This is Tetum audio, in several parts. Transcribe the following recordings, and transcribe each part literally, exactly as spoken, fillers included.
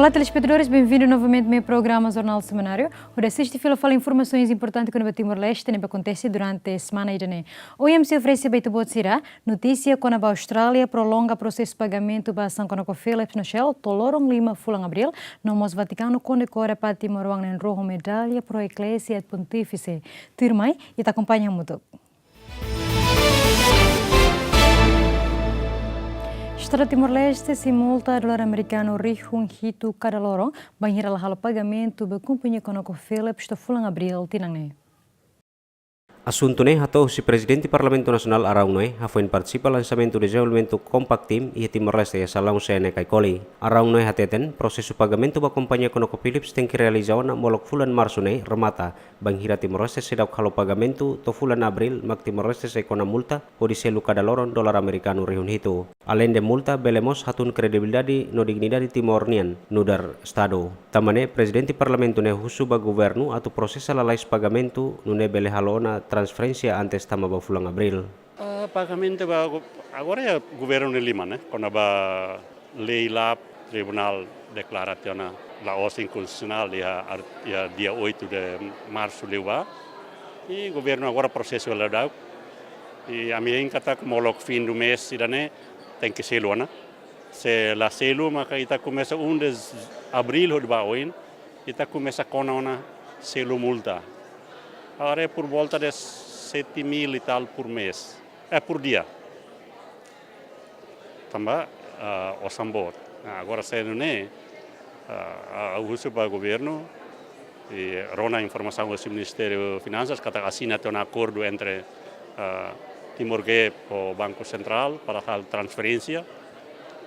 Telespetadores, benvindu novamente mai programa Jornál Semanáriu. Hodi asiste fila fali informasaun importante kona-ba Timor-Leste ne'ebé akontese durante semana ida-ne'e. Ohin ami sei oferese ba ita-boot sira notísia kona-ba Austrália prolonga prosesu pagamentu ba asaun ConocoPhillips no Shell to'o loron lima fulan Abríl, no mós Vatikanu kondekora Papa Timor-Leste na'in-rua ho medalla Pro Ecclesia et Pontifice. Tuirmai, ita akompaña hamutuk. Estadu Timor-Leste sei multa dolar amerikanu rihun hitu kada loron, bainhira la halo pagamentu ba kompañia ConocoPhillips to'o fulan Abríl tinan ne'e. Asuntu ne'e hato'o husi Prezidente Parlamentu Nasionál Araun Noé, hafoin partisipa lansamentu dezenvolvimentu Compact Team iha Timor-Leste iha salaun C N E Caicoli. Araun Noé hateten, prosesu pagamentu ba kompañia ConocoPhillips tenke realiza ona molok fulan Marsu ne'e remata, bainhira Timor-Leste seidauk halo pagamentu to'o fulan Abríl, mak Timor-Leste sei kona multa hodi selu kada loron dolar amerikanu rihun hitu. Aleinde multa, bele mós hatún kredibilidade no dignidade Timor nian nu'udar Estadu. Tanba ne'e, Prezidente Parlamentu ne'e husu ba governu atu prosesa lalais pagamentu, nune'e bele halo ona transferénsia antes tama ba fulan Abríl. Ah, pagamentu ba go-, agora iha governu nia liman, eh, kona-ba lei laran, tribunál deklara tiha ona la'ós inkonstitusionál iha ar-, iha dia oito de Marsu liubá. I governu agora prosesu hela daudaun. I ami hein katak molok fim do mês ida-ne'e tenke selu ona. Se la selu, maka ita komesa um de Abríl hodi ba oin, ita komesa kona ona selu multa. Agora é por volta de sete mil e tal por mês, é por dia. Tanba, ah, osan boot. Nah, agora se nune'e, ah, ah, husu ba governu, i rona informasaun husi Ministériu Finansas, katak asina tiha ona akordu entre, ah, Timor Gap ho Banku Sentrál para halo transferénsia.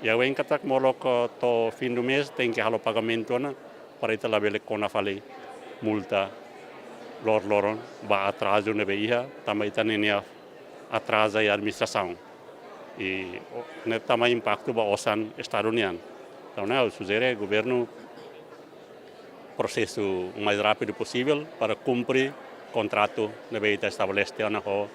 I ha'u hein katak molok, ah, to'o fim do mês tenke halo pagamentu ona, para ita labele kona fali multa loroloron ba atrazu ne'ebé iha, tanba ita ninia atraza iha administrasaun. I o-, ne'e tama impaktu ba osan Estadu nian. Entaun, ne'e ha'u sujere governu prosesu o mais rápidu posivel para kumpre kontratu ne'ebé ita estabelese tiha ona ho,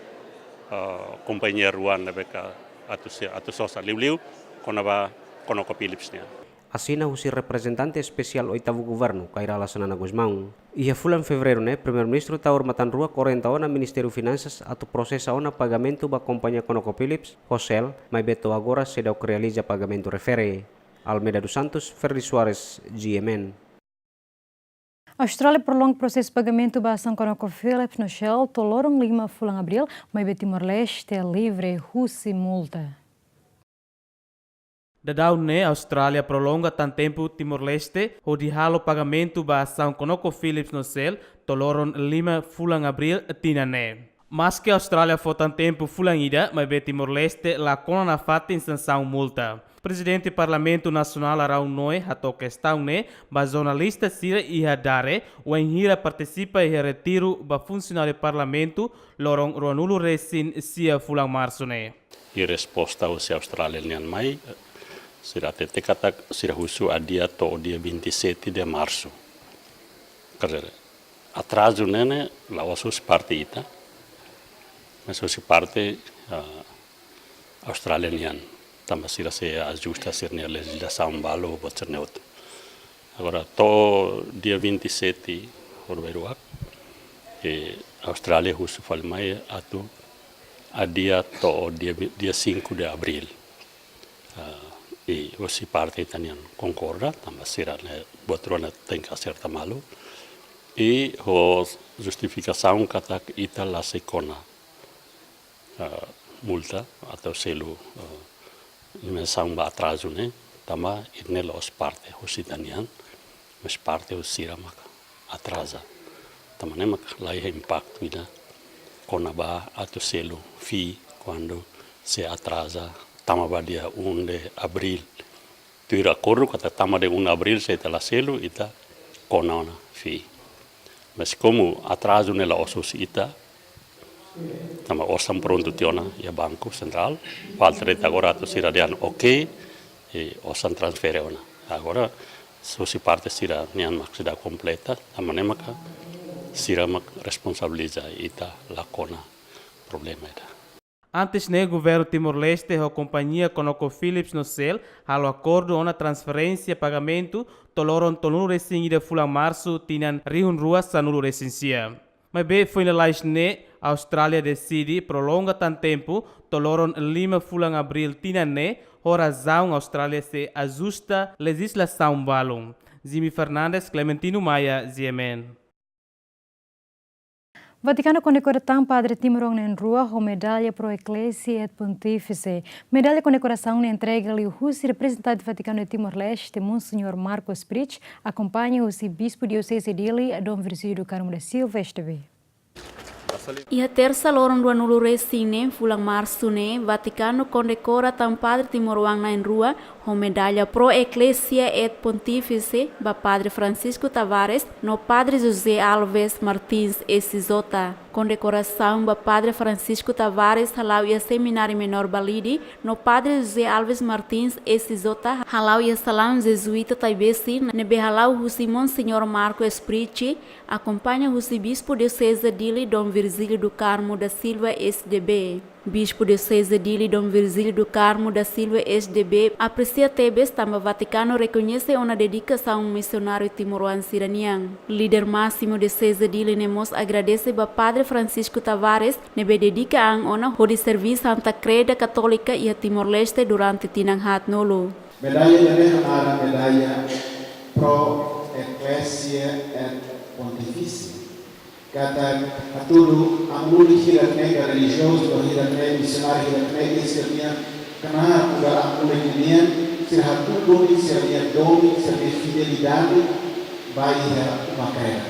eh, kompañia rua ne'ebé ka atu se-, atu sosa, liuliu kona-ba ConocoPhillips nian. Asina husi reprezentante espesiál oitavu governu, Kay Rala Xanana Gusmão. Iha fulan Fevereiru ne'e, Primeiru-Ministru Taur Matan Ruak orienta ona Ministériu Finansas atu prosesa ona pagamentu ba kompañia ConocoPhillips ho Shell, maibé to'o agora seidauk realiza pagamentu refere. Almeida dos Santos, Ferdi Soares, G M N. Austrália prolonga prosesu pagamentu ba asaun ConocoPhillips no Shell to'o loron lima fulan Abríl, maibé Timor-Leste livre husi multa. Daudaun ne'e, Austrália prolonga tan tempu Timor-Leste hodi halo pagamentu ba asaun ConocoPhillips no Shell to'o loron lima fulan Abríl tinan ne'e. Maske Austrália fó tan tempu fulan ida, maibé Timor-Leste la kona nafatin sansaun multa. Prezidente Parlamentu Nasionál Araun Noé hato'o kestaun ne'e ba jornalista sira iha Dare, wainhira partisipa iha retiru ba funsionáriu Parlamentu, loron ruanulu resin sia fulan Marsu ne'e. I resposta husi Austrália nian mai, sira hatete katak sira husu adia to'o dia vinte e sete de Março. Quer dizer, atrazu ne'e ne'e la'ós husi parte ita, mas husi parte, ah, Austrália nian. Tanba sira sei ajusta sira-nia lejizlasaun balu, buat sira-ne'e hotu. Agora, to'o dia vinte e sete, horibainrua, eh, Austrália husu fali mai atu adia to'o dia, dia cinco de abril. Ah, i husi parte ita-nian konkorda, tanba sira-ne'e buat rua ne'e tenke aserta malu. I ho justifikasaun katak ita la sei kona, ah, multa atau selu, ah, indemnizasaun ba atrazu ne'e, tanba ida-ne'e la'ós parte husi ita-nian, mas parte husi sira maka atraza. Tanba ne'e maka laiha impaktu ida kona-ba atu selu fee kuandu sei atraza tama ba dia um de abril. Tuir akordu katak tama dia um de abril se ita la selu, ita kona ona fee. Mas komu atrazu ne'e la'ós husi ita, tanba osan prontu tiha ona iha Banku Sentrál, falta de'it agora atu sira dehan oke, i osan transfere ona. Agora, husi parte sira-nian mak seidauk kompleta, tanba ne'e maka sira mak responsabiliza, ita la kona problema ida. Antes ne'e, Governu Timor-Leste ho kompañia ConocoPhillips no Shell halo akordu ona transferénsia pagamentu to'o loron tolunulu-resin-ida fulan Marsu tinan rihun rua sanulu-resin-sia. Maibé foin lalais ne'e, Austrália deside prolonga tan tempu to'o loron lima fulan Abríl tinan ne'e, ho razaun Austrália sei ajusta lejizlasaun balun. Jimmy Fernandes, Clementino Maia, G M N. Vatikanu kondekora tan padre timoroan na'in-rua ho medalla Pro Ecclesia et Pontifice. Medalla kondekorasaun ne'e entrega liuhusi reprezentante Vatikanu iha Timor-Leste, Monseñór Marco Sprich, akompaña husi Bispu Dioseze Dili, Dom Virgílio do Carmo da Silva, S D B. Iha tersa loron ruanulu-resin-neen fulan Marsu ne'e, Vatikanu kondekora tan padre timoroan na'in-rua ho medalla Pro Ecclesia et Pontifice ba Padre Francisco Tavares no Padre José Alves Martins, S J. Kondekorasaun ba Padre Francisco Tavares hala'o iha Semináriu Menór Balide, no Padre José Alves Martins, S J, hala'o iha Salaun Jezuíta Taibesi, ne'ebé hala'o husi Monseñór Marco Sprich, akompaña husi Bispu Dioseze Dili, Dom Virgílio do Carmo da Silva, S D B. Bispu Dioseze Dili, Dom Virgílio do Carmo da Silva, S D B, apresia tebes tanba Vatikanu rekoñese ona dedikasaun misionáriu timoroan sira-nian. Líder másimu Dioseze Dili ne'e mós agradese ba Padre Francisco Tavares, ne'ebé dedika an ona hodi serví Santa Kreda Katólika iha Timor-Leste durante tinan haatnulu. Medalla ida-ne'e hanaran medalla Pro Ecclesia et Pontifice. Katak hatudu amu-lulik hirak-ne'e ka relijiozu hirak-ne'e, misionáriu hirak-ne'e, sira-nia knaar nu'udar amu-lulik ninian, sira hatudu duni sira-nia domin, sira-nia fidelidade ba iha uma kreda.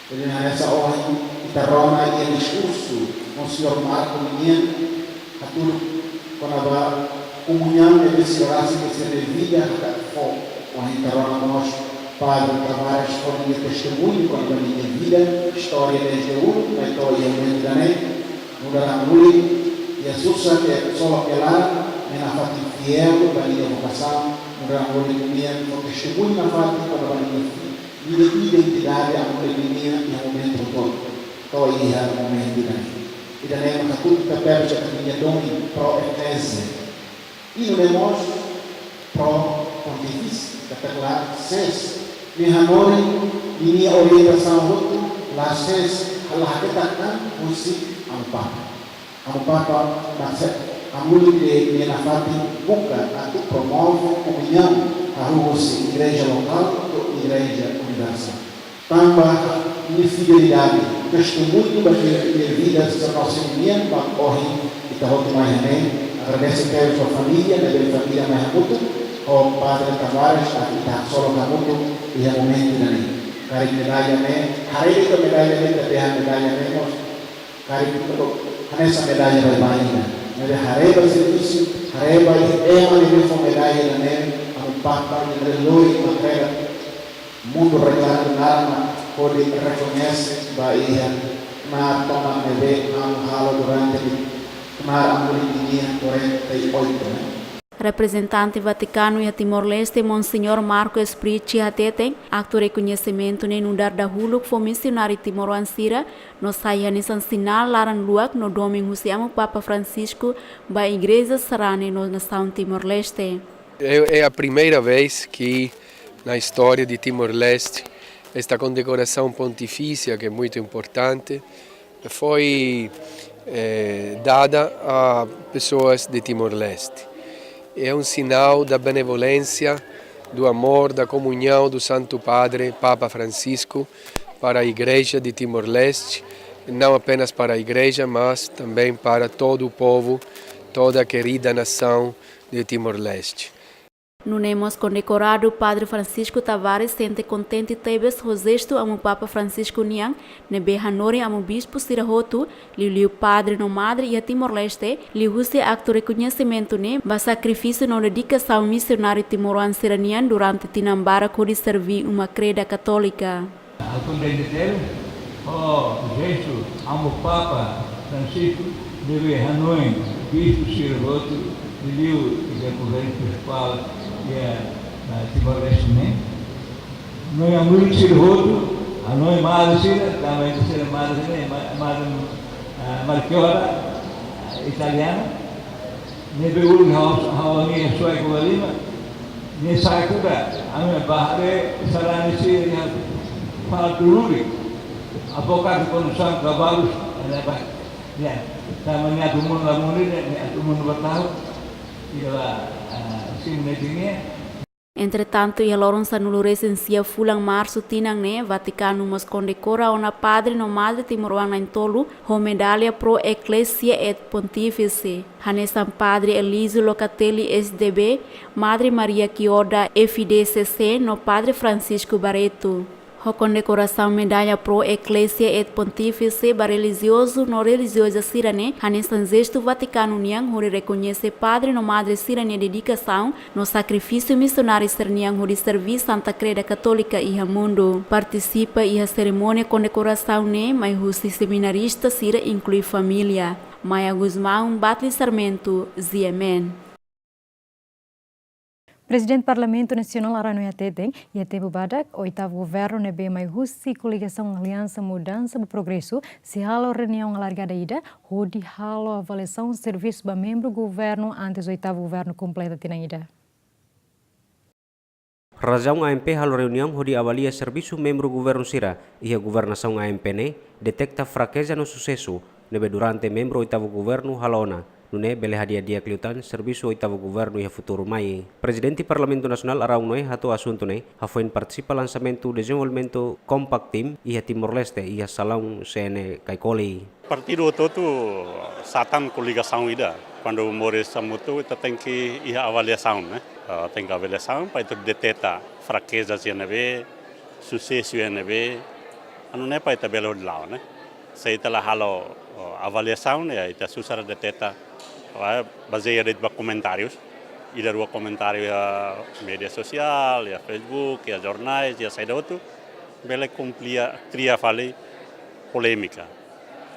Jadi, hanesan ohin ita rona iha diskursu Monseñór Marco ninian, hatudu kona-ba komuñaun ne'ebé sira rasik iha sira-nia vida, hakarak fó. Ohin ita rona mós Padre Tavares fó nia testemuñu kona-ba ninia vida, istória desde uluk mai to'o iha momentu ida-ne'e, nu'udar amu-lulik, iha susar, iha ksolok, iha laran, nia nafatin fiél ba ninia vokasaun, nu'udar amu-lulik ninian fó testemuñu nafatin kona-ba ninia vida, identidade amu-lulik ninian iha momentu hotu-hotu, to'o iha momentu ida-ne'e. Ida-ne'e mak hatudu katak ninia domin Pro Ecclesia. I nune'e mós Pro Pontifice, katak la sees. Nia hanorin, ninia orientasaun hotu la sees, la haketak an husi Amu Papa. Amu Papa, maksud, amu-lulik nia nafatin buka atu promove komuñaun, hahú husi igreja lokál to'o igreja universál. Tanba nia fidelidade, testemuñu ba nia, nia vida saserdote nian, mak ohin ita hotu mai iha ne'e, agradese tebes ba família, ne'ebé família mai hamutuk ho Padre Tavares, atu ita ksolok hamutuk iha momentu ida-ne'e. Karik medalla ne'e, haree de'it medalla ne'e, ita dehan medalla ne'e mós karik ita hanesan medalla baibain ida. Ne'ebé haree ba servisu, haree ba ema ne'ebé fó medalla ida-ne'e, Amu Papa, nia lori uma kreda, mundu reklama, naran hodi rekoñese ba iha knaar tomak ne'ebé Amu halo durante knaar amu-lulik ninian quarenta e oito, ne'e? Reprezentante Vatikanu iha Timor-Leste, Monseñór Marco Sprich, hateten, aktu rekoñesimentu ne'e nu'udar dahuluk fó misionáriu timoroan sira, no sai hanesan sinál laran-luak no domin husi Amu Papa Francisco ba igreja sarani no nasaun Timor-Leste. É, é a primeira vez que na história de Timor-Leste esta condecoração pontifícia, que é muito importante, foi, eh, dada a pessoas de Timor-Leste. É um sinal da benevolência, do amor, da comunhão do Santo Padre, Papa Francisco, para a Igreja de Timor-Leste, não apenas para a Igreja, mas também para todo o povo, toda a querida nação de Timor-Leste. Nune'e mós kondekoradu Padre Francisco Tavares sente kontente tebes ho jestu Amu Papa Francisco nian, ne'ebé hanorin Amu Bispu sira hotu, liuliu padre no madre iha Timor-Leste, liuhusi aktu rekoñesimentu ne'e ba sakrifísiu no dedikasaun misionáriu timoroan sira-nian durante tinan barak hodi serví uma kreda katólika. Ha'u kontente tebes ho jestu Amu Papa Francisco, ne'ebé hanoin bispu sira hotu, liuliu iha governu munisipál iha, ah, Timor-Leste ne'e. Hanoin amu sira hotu, hanoin madre sira, tanba sira madre ne'e, ma-, madre, ah, Melchiora, Italianu, ne'ebé uluk ha'u, ha'u-nia suai ku lima, nia sai kuda, ami ba haree sarani sira iha fatin lulik, apokat kondisaun kabalus, ne'ebá, ya, tanba nia atu monu la monu, nia atu monu ba tahu, ida ba, ah, sin ne'e nia. Entretantu, iha loron sanulu-resin-sia fulan Marsu tinan ne'e, Vatikanu mós kondekora ona padre no madre timoroan na'in-tolu ho medalla Pro Ecclesia et Pontifice, hanesan Padre Elísio Locatelli S D B, Madre Maria Chioda F D C C no Padre Francisco Barreto. Ho kondekorasaun medalla Pro Ecclesia et Pontifice ba relijiozu no relijioza sira-ne'e, hanesan jestu Vatikanu nian hodi rekoñese padre no madre sira-nia dedikasaun no sakrifísiu misionáriu sira-nian hodi serví Santa Kreda Katólika iha mundu. Partisipa iha serimónia kondekorasaun ne'e mai husi seminarista sira, inklui família. Maya Gusmão, Batli Sarmento, G M N. Prezidente Parlamentu Nasionál Aran Noe hateten, iha tempu badak, oitavu governu ne'ebé mai husi koligasaun Aliansa Mudansa ba Progresu sei halo reuniaun alargada ida, hodi halo avaliasaun servisu ba membru governu antes oitavu governu kompleta tinan ida. Razaun A M P halo reuniaun hodi avalia servisu membru governu sira iha governasaun A M P ne'e, deteta frakeza no susesu ne'ebé durante membru oitavu governu halo ona, nune'e bele hadi'a di'ak liután servisu oitavu governu iha futuru mai. Prezidente Parlamentu Nasionál Aran Noe hato'o asuntu ne'e hafoin partisipa lansamentu Dezenvolvimentu Compact Team iha Timor-Leste iha salaun C N E Caicoli. Partidu hotu-hotu satan koligasaun ida. Kuandu moris hamutuk, ita tenke iha avaliasaun, ne'e? Ah, tenke avaliasaun, para ita deteta frakeza sira ne'ebé, susesu sira ne'ebé, anu ne'e para ita bele hodi la'o, ne'e? Se ita la halo, oh, avaliasaun, ya, ita susar deteta, ah, bazeia de'it ba komentárius, ida rua komentáriu iha média sosiál, iha Facebook, iha jornais, iha saida hotu, bele komplia, kria fali polémika.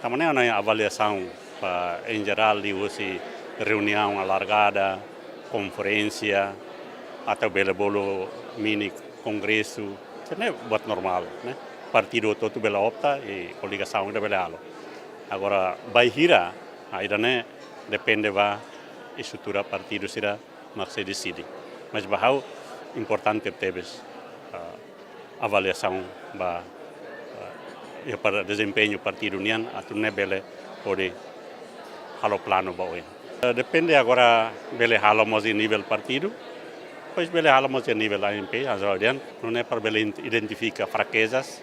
Tanba ne'e ha'u-nia avaliasaun ba, em geral, liuhusi reuniaun alargada, konferénsia, atu bele bolu mini kongresu, ne'e buat normál, ne'e? Partidu hotu-hotu bele opta, i koligasaun ida bele halo. Agora, bainhira, ah, ida-ne'e depende ba estrutura partidu sira mak sei deside. Mas ba ha'u importante tebes, ah, avaliasaun ba, ah, iha para dezempeñu partidu nian atu nune'e bele hodi halo planu ba oin. Eh, depende agora bele halo mós iha nivel partidu, depois bele halo mós iha nivel A M P, hanesan ha'u dehan, nune'e para bele in-, identifika frakezas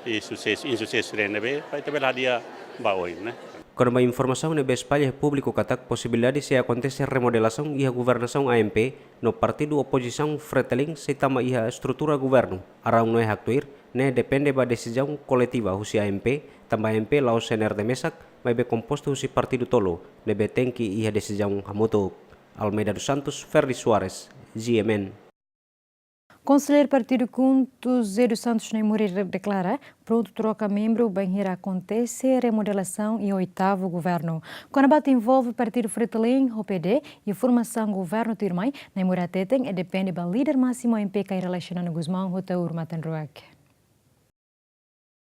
i susesu, insusesu sira ne'ebé, para ita bele hadi'a ba oin, ne'e? Kona-ba informasaun ne'ebé espalla iha públiku katak posibilidade sei akontese remodelasaun iha governasaun A M P no partidu opozisaun Fretilin sei tama iha estrutura governu, Aran Noe haktuir, ne'e depende ba desizaun koletiva husi A M P, tanba A M P la'ós C N R T mesak, maibé kompostu husi partidu tolu, ne'ebé tenke iha desizaun hamutuk. Almeida dos Santos, Ferdi Soares, G M N. Konselleiru partidu KHUNTO, Zé dos Santos Naimori re-, deklara prontu troka membru bainhira akontese remodelasaun iha oitavu governu. Kona-ba atu envolve partidu Fretilin ho P D iha formasaun governu tuirmai, Naimori hateten, eh, depende ba líder másimu A M P Kay Rala Xanana Gusmão ho Taur Matan Ruak.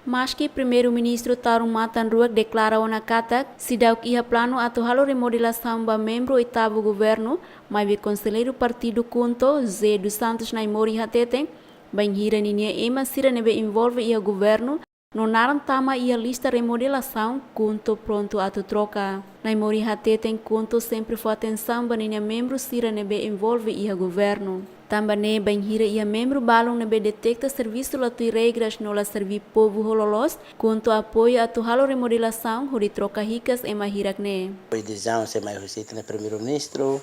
Maski Primeiru-Ministru Taur Matan Ruak deklara ona katak seidauk iha planu atu halo remodelasaun ba membru oitavu governu, maibé konselleiru partidu KHUNTO, Zé dos Santos Naimori hateten, bainhira ninia ema sira ne'ebé envolve iha governu no naran tama iha lista remodelasaun, KHUNTO prontu atu troka. Naimori hateten KHUNTO sempre fó atensaun ba ninia membru sira ne'ebé envolve iha governu. Tanba ne'e bainhira iha membru balun ne'ebé deteta servisu la tuir regras no la serví povu ho loloos, KHUNTO apoia atu halo remodelasaun hodi troka hikas ema hirak ne'e. Depois de desizaun sei mai husi ita-nia Primeiru-Ministru,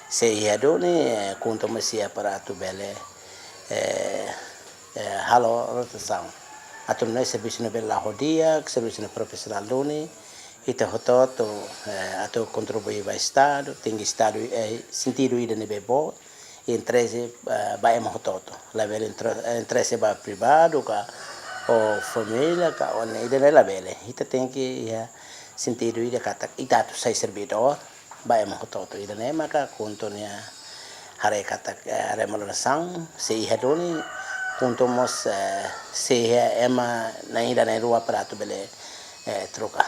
se iha duni, eh, KHUNTO mós sei iha para atu bele, eh, eh, halo rotasaun. Atu nune'e servisu ne'e bele la'o di'ak, servisu ne'e profisionál duni, ita hotu-hotu, eh, atu kontribui ba Estadu, tenke Estadu, eh, sentidu ida ne'ebé boot, interese, eh, ba ema hotu-hotu. Labele intre-, interese ba privadu ka, ou família ka, ou ne'e ida-ne'e labele. Ita tenke iha sentidu ida katak ita atu sai servidór ba ema hotu-hotu. Ida-ne'e maka KHUNTO nia haree katak, eh, remodelasaun, se iha duni, KHUNTO mós, eh, sei iha ema na'in ida na'in rua para atu bele, eh, troka.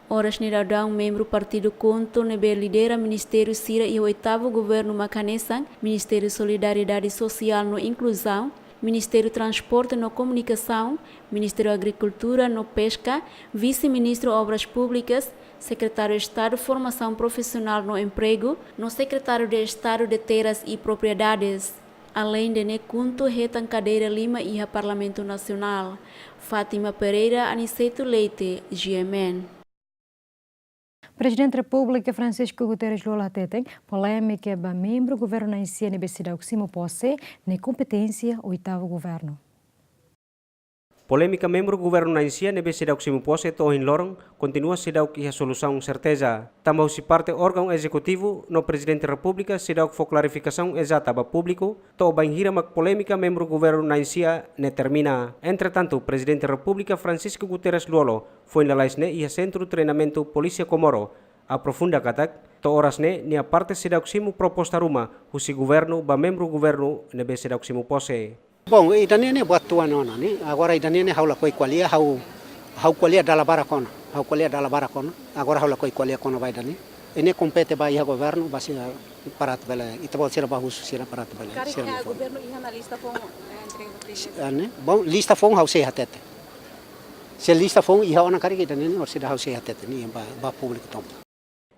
Oras ne'e daudaun membru partidu KHUNTO ne'ebé lidera ministériu sira iha oitavu governu mak hanesan Ministériu Solidariedade Sosiál no Inkluzaun, Ministériu Transporte no Komunikasaun, Ministériu Agrikultura no Peska, Vise-Ministru Obras Públikas, Sekretáriu Estadu Formasaun Profisionál no Empregu, no Sekretáriu de Estadu de Terras e Propriedades. Aleinde ne'e, KHUNTO hetan kadeira lima iha Parlamentu Nasionál. Fátima Pereira, Aniceto Leite, G M N. Prezidente Repúblika Francisco Guterres Lú Olo hateten, polémika ba membru governu na'in-sia ne'ebé seidauk simu pose, ne'e kompeténsia oitavu governu. Polémika membru governu na'in-sia ne'ebé seidauk simu pose to'o ohin loron, kontinua seidauk iha solusaun serteza. Tanba husi parte órgaun ezekutivu no Prezidente Repúblika seidauk fó klarifikasaun ezata ba públiku, to'o bainhira mak polémika membru governu na'in-sia ne'e termina. Entretantu, Prezidente Repúblika Francisco Guterres Lú Olo, foin lalais ne'e iha Sentru Treinamentu Polísia Comoro, aprofunda katak, to'o oras ne'e, nia parte seidauk simu proposta ruma, husi governu ba membru governu ne'ebé seidauk simu pose. Bom, ida-ne'e ne'e buat tuan ona ne'e. Agora ida-ne'e ne'e ha'u lakohi ko'alia, ha'u, ha'u ko'alia dala barak ona. Ha'u ko'alia dala barak ona. Agora ha'u lakohi ko'alia kona-ba ida-ne'e. Ne'e kompete ba iha governu, ba sira para atu bele, ita-boot sira ba husu sira para atu bele. Karik sira iha governu iha ona lista foun, eh, entrega ba prezidente? Ah, ne'e? Bom, lista foun ha'u sei hatete. Se lista foun iha ona karik ida-ne'e ne'e, orsida ha'u sei hatete ne'e ba, ba públiku tomak.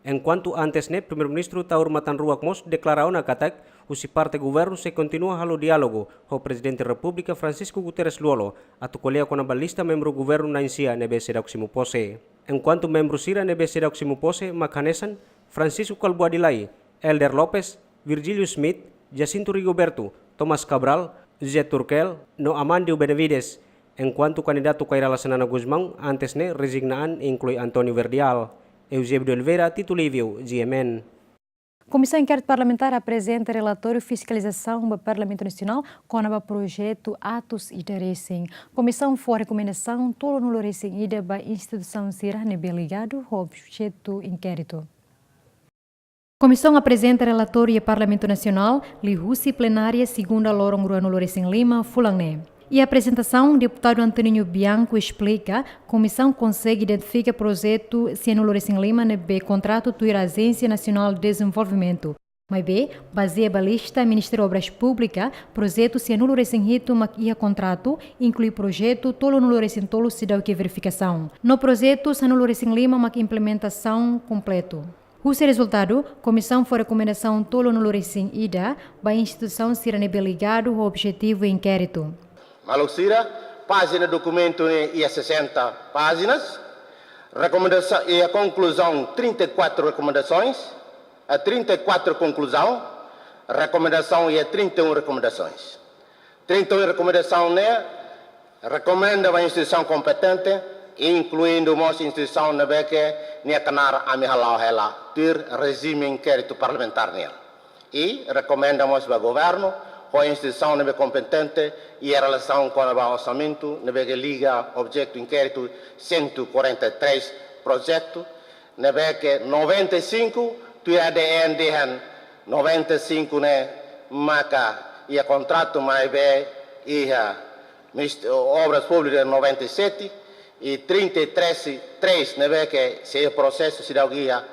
Enkuantu antes ne'e, Primeiru-Ministru Taur Matan Ruak mós deklara ona katak, husi parte governu sei kontinua halo diálogu ho Prezidente Repúblika Francisco Guterres Lú Olo, atu ko'alia kona-ba lista membru governu na'in-sia ne'ebé seidauk simu pose. Enkuantu membru sira ne'ebé seidauk simu pose mak hanesan, Francisco Kalbuadi Lay, Helder Lopes, Virgílio Schmidt, Jacinto Rigoberto, Tomás Cabral, José Turkel, no Amandio Benavides, enkuantu kandidatu Kay Rala Xanana Gusmão, antes ne'e rezigna an, inklui António Verdial. Eusébio de Oliveira, Tito Lívio, G M N. Komisaun Inkéritu Parlamentár aprezenta relatóriu fiskalizasaun ba Parlamentu Nasionál kona-ba projetu Atus Ida Resin. Komisaun fó rekomendasaun tolunulu resin ida ba instituisaun sira ne'ebé ligadu ho objetu inkéritu. Komisaun aprezenta relatóriu iha Parlamentu Nasionál, liuhusi plenária segunda loron ruanulu resin lima fulan ne'e. Iha aprezentasaun, Deputadu Antoninho Bianco esplika, komisaun konsege identifika projetu sianulu resin lima ne'ebé kontratu tuir Ajénsia Nasionál Dezenvolvimentu. Maibé, bazeia ba lista Ministériu Obras Públikas, projetu sianulu resin hitu mak iha kontratu, inklui projetu tolunulu resin tolu seidauk iha verifikasaun. No projetu sanulu resin lima mak implementasaun kompletu. Husi rezultadu, komisaun fó rekomendasaun tolunulu resin ida ba instituisaun sira ne'ebé ligadu ho objetivu inkéritu. Maluk sira, pájina dokumentu ne'e iha sessenta pájinas. Rekomendasaun, iha konkluzaun trinta e quatro recomendações, eh, trinta e quatro conclusão, rekomendasaun iha trinta e um recomendações. Trinta e um recomendasaun ne'e rekomenda ba instituisaun kompetente, inkluindu mós instituisaun ne'ebé ke nia knaar ami hala'o hela tuir rejime inkéritu parlamentár nian. I rekomenda mós ba governu, ho instituisaun ne'ebé kompetente, iha relasaun kona-ba orsamentu, ne'ebé ke liga objetu inkéritu cento e quarenta e três projetu, ne'ebé ke noventa e cinco, tuir A D N dehan noventa e cinco ne'e maka iha kontratu maibé iha Minist-, Obras Públikas noventa e sete, i trinta e três, três ne'ebé ke sei prosesu seidauk iha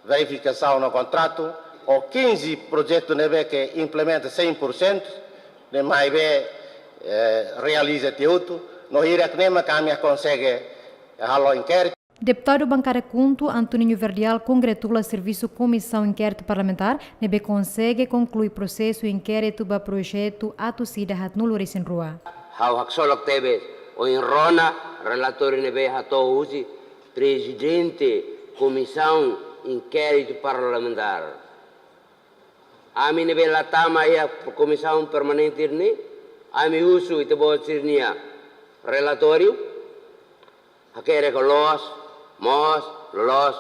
verifikasaun no kontratu, ho quinze projetu ne'ebé ke implementa cem por cento, ne'e maibé, eh, realiza tiha hotu, no hirak ne'e mak ami konsege halo inkéritu. Deputadu Bankada KHUNTO, Antoninho Verdial, kongratula servisu Komisaun Inkéritu Parlamentár ne'ebé konsege konklui prosesu inkéritu ba projetu Atus Ida haatnulu resin rua. Ha'u haksolok tebes ohin rona relatóriu ne'ebé hato'o husi Prezidente Komisaun Inkéritu Parlamentár. Ami ne'ebé la tama iha komisaun permanente ne'e, ami husu ita-boot sira-nia relatóriu, hakerek loos, moos, loloos,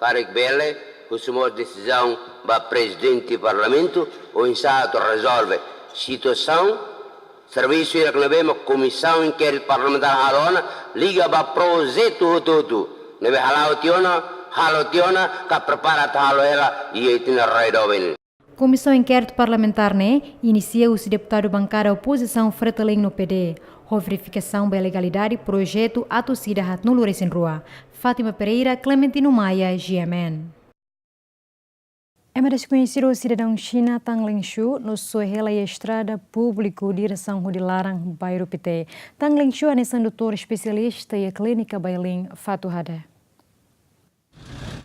karik bele, husu mós desizaun ba Prezidente Parlamentu, oinsá atu rezolve situasaun, servisu hirak ne'ebé mak Komisaun Inkéritu Parlamentár halo ona, liga ba projetu hotu-hotu ne'ebé hala'o tiha ona, halo tiha ona, ka prepara atu halo hela iha ita-nia rai doben. Komisaun Inkéritu Parlamentár ne'e inisia husi deputadu bankada opozisaun Fretilin no P D. ho verifikasaun ba legalidade projetu atus ida haatnulu resin rua. Fátima Pereira, Clementino Maia, G M N. Ema deskoñesidu sidadaun Xina Tang Lingxu no soe hela iha estrada públiku diresaun hodi laran, bairru Pité. Tang Lingxu hanesan doutór espesialista iha klínika Bailin Fatuhada.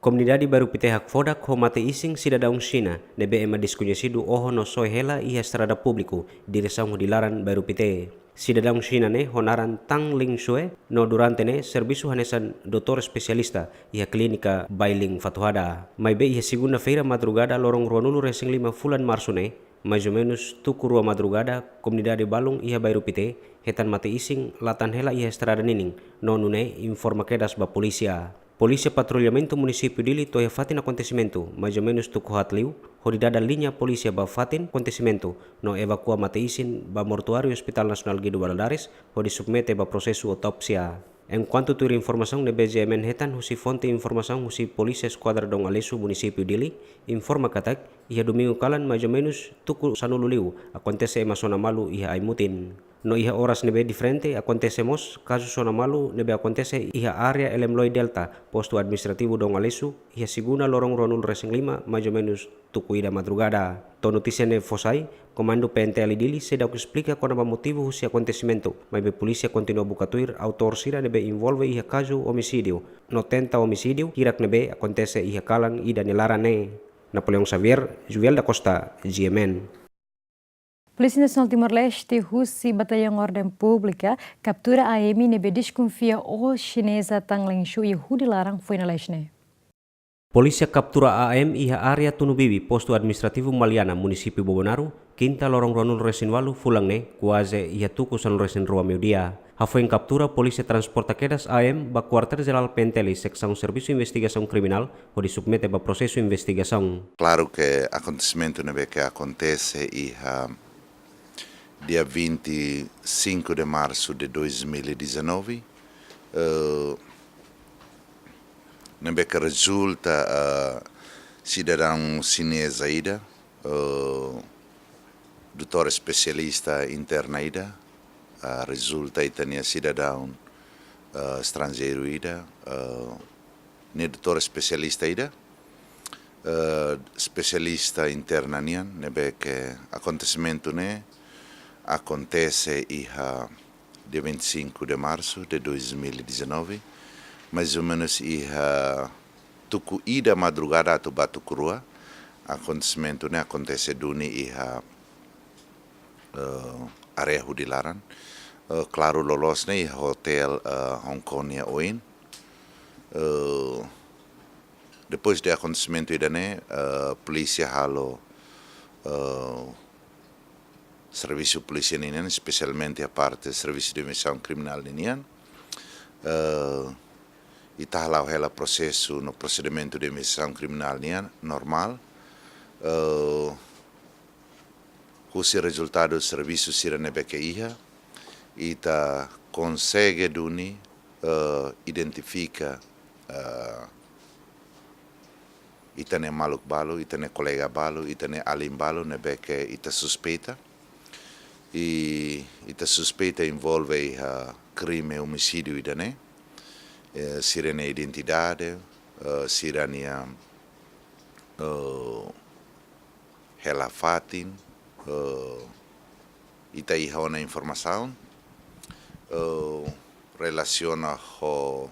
Komunidade bairru Pité hakfodak ho mate-isin sidadaun Xina ne'ebé ema deskoñesidu oho no soe hela iha estrada públiku diresaun hodi laran, bairru Pité. Sidadaun Xina ne'e ho naran Tang Lingxue no durante ne'e servisu hanesan doutór espesialista iha klínika Bailin Fatuhada. Maibé iha segunda-feira madrugada loron ruanulu resin lima fulan Marsu ne'e, mais ou menus tuku rua madrugada, komunidade balun iha bairru Pité hetan mate-isin latan hela iha estrada ninin, no nune'e informa kedas ba polísia. Polísia Patrullamentu Munisípiu Dili to'o iha fatin akontesimentu mais ou menus tuku haat liu, hodi dada liña polísia ba fatin akontesimentu no evakua mate-isin ba mortuáriu Hospital Nasionál Guido Valadares, hodi submete ba prosesu otópsia. Enkuantu tuir informasaun ne'ebé G M N hetan husi fonte informasaun husi Polísia Eskuadra Dom Aleixo Munisípiu Dili, informa katak iha domingu kalan mais ou menus tuku sanulu liu akontese ema sona malu iha Aimutin. No iha oras ne'ebé diferente akontese mós kazu sona malu ne'ebé akontese iha área Elemloi Delta, postu administrativu Dom Aleixo, iha segunda loron ruanulu resin lima, mais ou menus tuku ida madrugada. To'o notísia ne'e fó sai, Komandu P N T L Dili seidauk esplika kona-ba motivu husi akontesimentu, maibé polísia kontinua buka tuir autór sira ne'ebé envolve iha kazu omisídiu no tenta omisídiu hirak ne'ebé akontese iha kalan ida nia laran ne'e. Napoleão Xavier, Juvel da Costa, G M N. Polísia Nasionál Timor-Leste husi Batallaun Orden Públika kaptura A M ne'ebé deskonfia oho xineza Tang Lingxu iha hudi laran foin lalais ne'e. Polísia kaptura A M iha área Tunu Bibi, postu administrativu Maliana, munisípiu Bobonaro, kinta loron ruanulu resin ualu fulan ne'e, kuaze iha tuku sanulu resin rua meiudia. Hafoin kaptura, polísia transporta kedas A M ba Kuartél Jerál P N T L, Seksaun Servisu Investigasaun Kriminál, hodi submete ba prosesu investigasaun. Klaru ke akontesimentu ne'ebé ke akontese iha dia vinte e cinco de março de dois mil e dezanove, eh, ne'ebé ke rezulta, eh, sidadaun xineza ida, eh, doutór espesialista interna ida, eh, rezulta ita-nia sidadaun, eh, estranjeiru ida, eh, ne'e doutór espesialista ida, eh, espesialista interna nian, ne'ebé ke akontesimentu ne'e akontese iha dia vinte e cinco de março de dois mil e dezanove, mais ou menus iha tuku ida madrugada atu ba tuku rua, akontesimentu ne'e akontese duni iha, eh, área hudi laran. Eh, klaru loloos ne'e iha hotel, eh, Hong Kong nia oin. Eh, depois de akontesimentu ida-ne'e, eh, polísia halo, eh, servisu polísia ninian, espesialmente iha parte servisu de investigasaun kriminál ninian. Eh, ita hala'o hela prosesu no prosedimentu de investigasaun kriminál nian normál. Eh, husi rezultadu servisu sira ne'ebé ke iha, ita konsege duni, eh, identifika, eh, ita-nia maluk balu, ita-nia kolega balu, ita-nia alin balu ne'ebé ke ita suspeita. I ita suspeita envolve iha krime omisídiu ida-ne'e. Eh, sira-nia identidade, eh, sira-nia, eh, hela fatin, eh, ita iha ona informasaun, eh, relasiona ho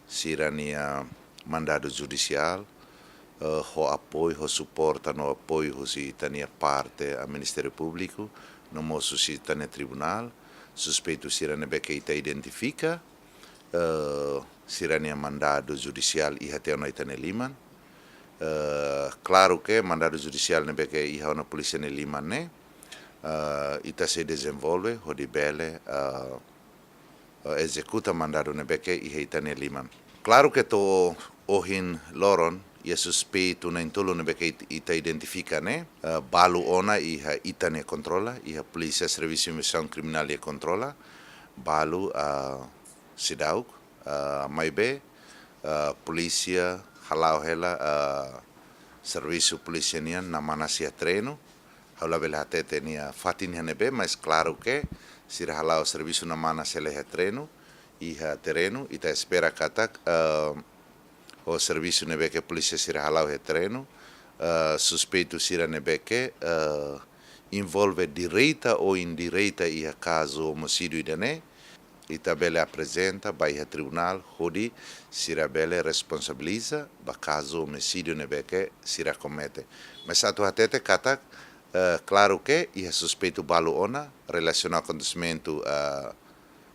sira-nia mandadu judisiál, eh, ho apoiu, ho suporta no apoiu husi ita-nia parte, a Ministériu Públiku, no mós husi ita-nia tribunál, suspeitu sira ne'ebé ke ita identifika, eh, sira-nia mandadu judisiál iha tiha ona ita-nia liman. Eh, klaru ke mandadu judisiál ne'ebé ke iha ona polísia nia liman ne'e, eh, ita sei dezenvolve hodi bele, eh, eh, ezekuta mandadu ne'ebé ke iha ita-nia liman. Klaru ke to'o ohin loron, iha suspeitu na'in-tolu ne'ebé ke it-, ita identifika ne'e, eh, balu ona iha ita-nia kontrola, iha polísia servisu investigasaun kriminál nia kontrola, balu, ah, seidauk, ah, maibé, ah, polísia hala'o hela, ah, servisu polísia nian namanas iha terrenu, ha'u labele hatete nia fatin iha ne'ebé, mas klaru ke Sira hala'o servisu ona mana sele iha terrenu, iha terrenu, ita espera katak, eh, ho servisu ne'ebé ke polísia sira hala'o iha terrenu, eh, suspeitu sira ne'ebé ke, eh, envolve direta ou indireta iha kazu omisídiu ida-ne'e, ita bele aprezenta ba iha tribunál, hodi sira bele responsabiliza ba kazu omisídiu ne'ebé ke sira komete. Mas atu hatete katak, eh, klaru ke iha suspeitu balu ona relasiona akontesimentu, eh,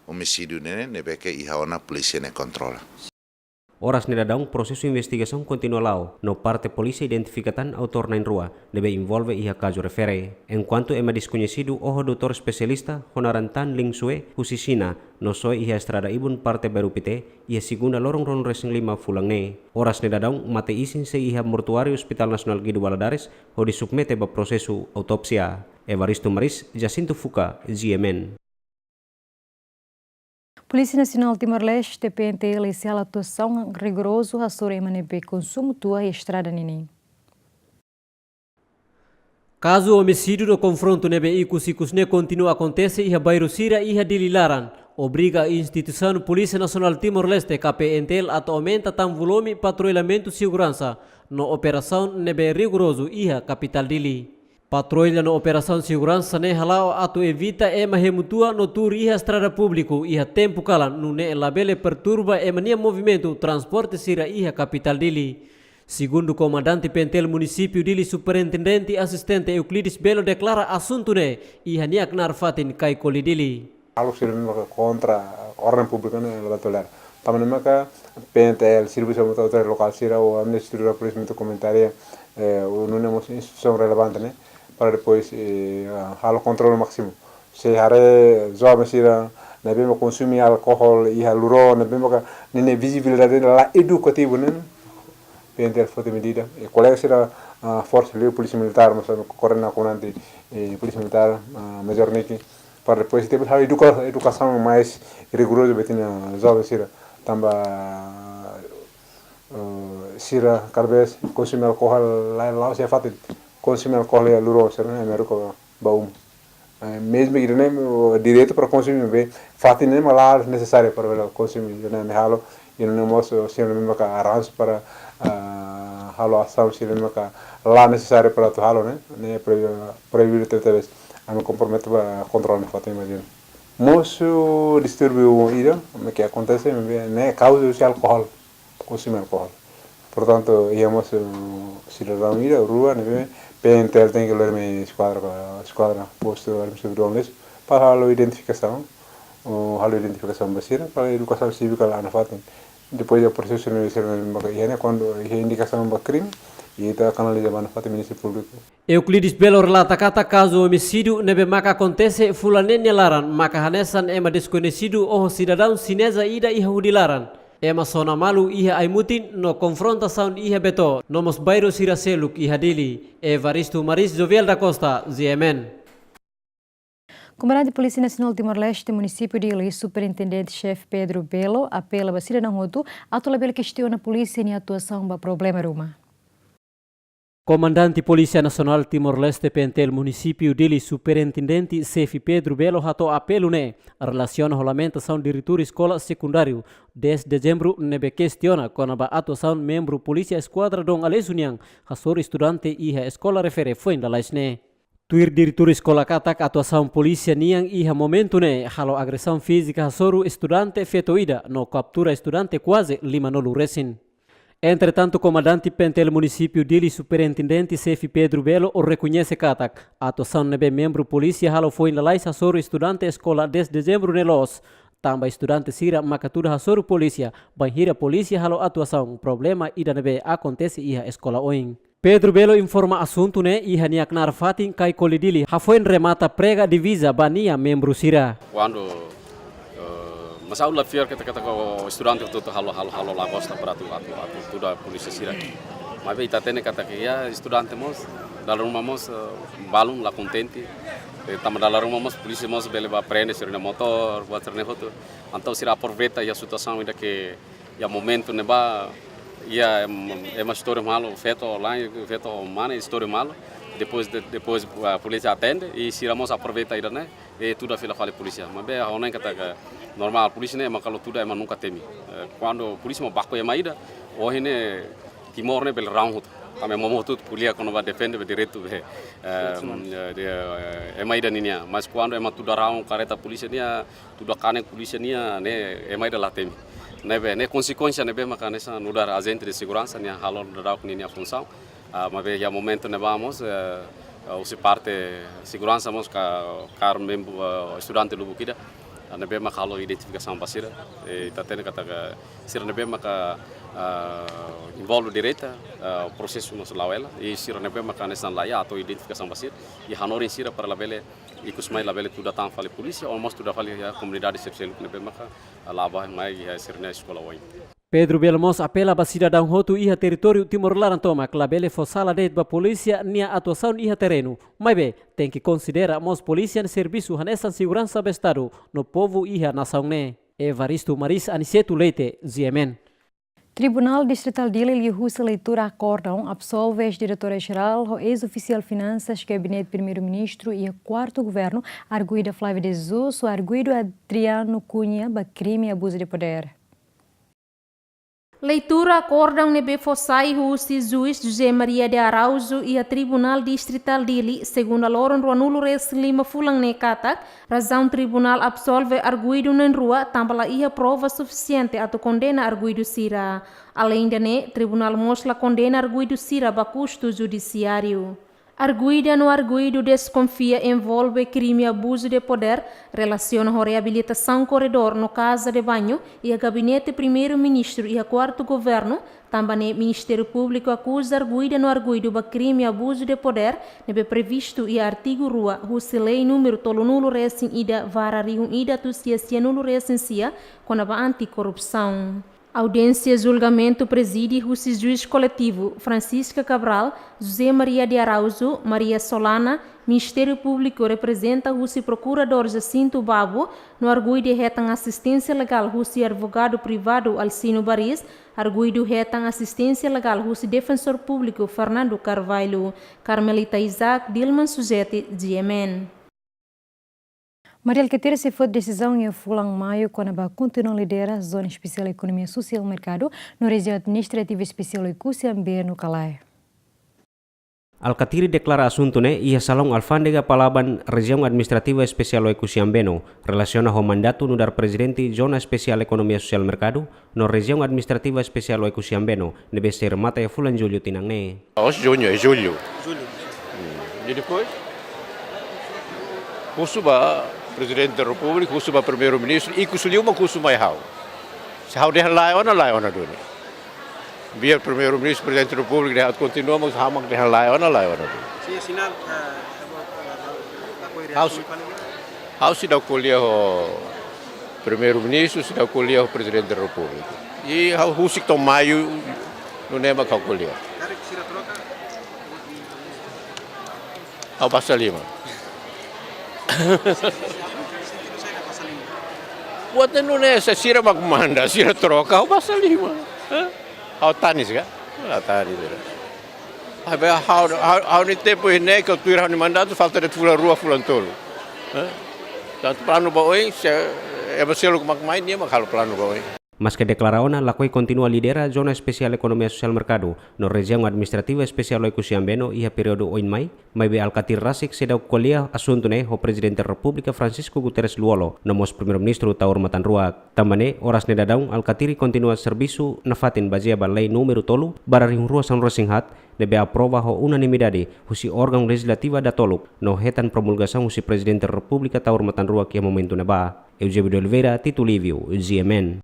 omisídiu ne'e, ne'ebé ke iha ona polísia nia kontrola. Oras ne'e daudaun prosesu investigasaun kontinua la'o, no parte polísia identifika tan autór na'in-rua ne'ebé envolve iha kazu refere. Enkuantu ema deskoñesidu oho doutór espesialista ho naran Tan Ling Sue husi Xina, no soe iha estrada ibun parte Bairru Pité, iha segunda loron ruanulu-resin-lima fulan ne'e. Oras ne'e daudaun mate-isin sei iha mortuáriu Hospital Nasionál Guido Valadares, hodi submete ba prosesu autópsia. Evaristo Maris, Jacinto Fuca, G M N. Polísia Nasionál Timor-Leste, P N T L, sei halo atuasaun rigorozu hasoru ema ne'ebé konsumu tua iha estrada ninin. Kazu omisídiu no konfrontu ne'ebé ikus-ikus ne'e kontinua akontese iha bairru sira iha Dili laran, obriga instituisaun Polísia Nasionál Timor-Leste, ka P N T L, atu aumenta tan volume patrullamentu seguransa no operasaun ne'ebé rigorozu iha kapitál Dili. Patrulla no operasaun seguransa ne'e hala'o atu evita ema hemu tua no tuur iha estrada públiku iha tempu kalan, nune'e labele perturba ema nia movimentu transporte sira iha kapitál Dili. Segundu Komandante P N T L Munisípiu Dili, Superintendente Asistente Euclides Belo deklara asuntu ne'e iha nia knaar fatin Caicoli Dili. Algo sira ne'e maka kontra orden públiku ne'e la tolera. Tanba ne'e maka P N T L, servisu autoridade lokál sira ou ami-nia estrutura polísia mós komentária, eh, ou nune'e mós instituisaun relevante ne'e, para depois, eh, ah, halo kontrolu másimu. Sei haree joven sira ne'ebé maka konsume alkohol iha lurón, ne'ebé maka ninia vizibilidade la edukativu ne'e, P N T L foti medida. E kolega sira, ah, forsa liu polísia militár, mós ami koordena ho komandante, eh, polísia militár, ah, Major Niki, para depois ita bele halo eduka-, edukasaun mais rigorozu ba ita-nia joven sira. Tanba, eh, sira kada vez konsume alkohol la, la'ós iha fatin. Konsume alkohol iha lurón sira ne'e, ami haruka ba uma. Eh, mezmu ida-ne'e, eh, direitu para konsume, maibé fatin ne'e mak la nesesáriu para bele konsume, ida-ne'e ami halo, i nune'e mós, eh, sira ne'e maka arranju para, ah, halo asaun sira ne'e maka la nesesáriu para atu halo ne'e, ne'e proibi-, proibidu tebetebes. Ami kompromete ba kontrola fatin ne'e, imajina. Mosu distúrbiu ida, ne'ebé ke akontese, ne'e kauza husi alkohol, konsume alkohol. Portantu, iha mós, eh, sidadaun ida, rua, ne'ebé P N T L tenke lori mai eskuadra, ba eskuadra postu administrativu Dom Leixo, para halo identifikasaun, ou halo identifikasaun ba sira, para edukasaun sívika la iha fatin. Depois prosesu ne'e sira ne'e maka iha ne'e, kuandu iha indikasaun ba krime, ita kanaliza ba iha fatin Ministériu Públiku. Euclides Belo relata katak kazu omisídiu ne'ebé maka akontese fulan ne'e nia laran maka hanesan ema deskoñesidu oho sidadaun xineza ida iha hudi laran. Ema sona malu iha ai-mutin no konfrontasaun iha Beto, no mós bairru sira seluk iha Dili. Evaristo Maris, Joviel da Costa, G M N. Komandante Polísia Nasionál Timor-Leste, Munisípiu Dili, Superintendente Xefe Pedro Belo, apela ba sidadaun hotu atu labele kestiona polísia nia atuasaun ba problema ruma. Komandante Polísia Nasionál Timor-Leste, P N T L, Munisípiu Dili, Superintendente Xefe Pedro Belo hato'o apelu ne'e relasiona ho lamentasaun diretór Eskola Sekundáriu dez Dezembru ne'ebé kestiona kona-ba atuasaun membru polísia eskuadra Dom Aleixo nian hasoru estudante iha eskola refere foin lalais ne'e. Tuir diretór eskola katak atuasaun polísia nian iha momentu ne'e halo agresaun fízika hasoru estudante feto ida no kaptura estudante kuaze limanulu resin. Entretantu, Komandante P N T L Munisípiu Dili, Superintendente Xefe Pedro Belo rekoñese katak atuasaun ne'ebé membru polísia halo foin lalais hasoru estudante eskola dez Dezembru ne'e loos, tanba estudante sira maka tuda hasoru polísia, bainhira polísia halo atuasaun, problema ida ne'ebé akontese iha eskola oin. Pedro Belo informa asuntu ne'e iha nia knaar fatin Caicoli Dili, hafoin remata prega diviza ba nia membru sira. Kuandu, eh, mas ha'u la fiar katak, katak estudante hotu-hotu halo, halo, halo la gosta para atu, atu, atu tuda polísia sira. Maibé ita hatene katak iha estudante mós, dala ruma mós, eh, balun la kontente. Eh, tanba dala ruma mós polísia mós bele bá prende sira-nia motór, buat sira-ne'e hotu. Entaun sira aproveita iha situasaun ida ke iha momentu ne'ebá, iha, em, ema istori malu, feto lae, feto mane istori malu. Depois de, depois, ah, polísia atende, i sira mós aproveita ida-ne'e, E tuda fila fali polísia. Maibé ha'u hanoin katak normál, polísia ne'e ema kalau tuda ema nunka temi. Eh, kuandu polísia mak baku ema ida, ohin ne'e Timor ne'e bele rahun hotu. Tanba ema hotu-hotu ko'alia kona-ba defende be direitu be, eh, de, eh, ema ida ninian. Mas kuandu ema tuda rahun karreta polísia nian, tuda kanek polísia nian, ne'e ema ida la temi. Ne'ebé, ne'e konsekuénsia ne'ebé maka hanesan nu'udar ajente de seguransa nian halo daudauk ninia funsaun. Ah, maibé iha momentu ne'ebá mós, eh, eh, husi parte seguransa mós ka, kaer membru, eh, estudante lubuk ida. Ah, ne'ebé maka halo identifikasaun ba sira. Eh, ita hatene katak sira ne'ebé maka, ah, envolve direta, ah, prosesu mós la'o hela. I sira ne'ebé maka hanesan la iha atu identifikasaun ba sira. I hanorin sira para labele, ikus mai labele tuda tan fali polísia, ou mós tuda fali iha komunidade sira seluk ne'ebé maka, ah, la'o ba mai iha sira-nia eskola oin. Pedro Biel mós apela ba sidadaun hotu iha territóriu Timor laran tomak labele fó sala de'it ba polísia nia atuasaun iha terrenu. Maibé, tenke konsidera mós polísia nia servisu hanesan seguransa ba Estadu no povu iha nasaun ne'e. Evaristo Maris, Aniceto Leite, G M N. Tribunál Distritál Dili liuhusi leitura akórdon absolve eis-diretora-jerál ho eis-ofisiál finansas Gabinete Primeiru-Ministru iha kuartu governu, arguida Flávio de Jesus ho arguidu Adriano Cunha ba krime abuzu de podér. Leitura akórdon ne'ebé fó sai husi juís José Maria de Araújo iha Tribunál Distritál Dili, segunda loron ruanulu-resin-lima fulan ne'e katak, razaun tribunál absolve arguidu na'in-rua tanba la iha prova sufisiente atu kondena arguidu sira. Aleinde ne'e, tribunál mós la kondena arguidu sira ba kustu judisiáriu. Arguida no arguidu deskonfia envolve krime abuzu de podér relasiona ho reabilitasaun korredór no kaza de bañu iha Gabinete Primeiru-Ministru iha kuartu governu, tanba ne'e Ministériu Públiku akuza arguida no arguidu ba krime abuzu de podér ne'ebé previstu iha artigu rua husi Lei númeru tolunulu-resin-ida barra rihun ida atus sia sianulu-resin-sia kona-ba anti-korrupsaun. Audiénsia julgamentu prezide husi juís koletivu Francisca Cabral, José Maria de Araújo, Maria Solana, Ministériu Públiku reprezenta husi Prokuradór Jacinto Babo, no arguidu hetan asisténsia legál husi advogadu privadu Alcino Baris, arguidu hetan asisténsia legál husi Defensór Públiku Fernando Carvalho. Carmelita Isaac, Dilman Sujeti, G M N. Mari Alkatiri sei foti desizaun iha fulan maiu kona-ba kontinua lidera Zona Espesiál Ekonomia Sosiál Merkadu no Rejiaun Administrativa Espesiál Oekusi Ambeno ka lae. Alkatiri deklara asuntu ne'e iha salaun alfándega Palaban, Rejiaun Administrativa Espesiál Oekusi Ambeno, relasiona ho mandatu nu'udar Prezidente Zona Espesiál Ekonomia Sosiál Merkadu no Rejiaun Administrativa Espesiál Oekusi Ambeno, ne'ebé sei remata iha fulan Jullu tinan ne'e. Aos junho, é julho. Julho. Hum. E depois? Husu ba Prezidente da Repúblika, husu ba Primeiru-Ministru, ikus liu mak husu mai ha'u. Se ha'u dehan lae ona, lae ona duni. Biar Primeiru-Ministru, Prezidente da Repúblika dehan atu kontinua, mas ha'u mak dehan lae ona, lae ona duni. Sin, sinál, eh, eh, eh, apoiu. Ha'u reasaun si-, fali. Ha'u seidauk ko'alia ho Primeiru-Ministru, seidauk ko'alia ho Prezidente da Repúblika. I ha'u husik to'o maiu, nune'e mak ha'u ko'alia. Karik sira troka? Ha'u basa liman. Buat nune'e, se sira mak manda, sira troka, ha'u basa liman. Hah? Ha'u tanis ka? Ha'u tanis ka? Maibé ha'u, ha'u, ha'u-nia tempu ne'e, ka tuir ha'u-nia mandatu, falta de'it fulan rua, fulan tolu. Hah? Tantu planu ba oin, se ema seluk mak mai, nia mak halo planu ba oin. Maske deklara ona lakohi kontinua lidera Zona Espesiál Ekonomia Sosiál Merkadu no Rejiaun Administrativa Espesiál Oekusi Ambeno iha períodu oin mai, maibé Alkatiri rasik seidauk ko'alia asuntu ne'e ho Prezidente Repúblika Francisco Guterres Lú-Olo, no mós Primeiru-Ministru Taur Matan Ruak. Tanba ne'e, oras ne'e daudaun Alkatiri kontinua servisu nafatin bazeia ba Lei númeru tolu barra rihun rua sanulu-resin-haat, ne'ebé aprova ho unanimidade husi órgaun lejizlativa datoluk, no hetan promulgasaun husi Prezidente Repúblika Taur Matan Ruak iha momentu ne'ebá. Eusébio de Oliveira, Tito Lívio, G M N.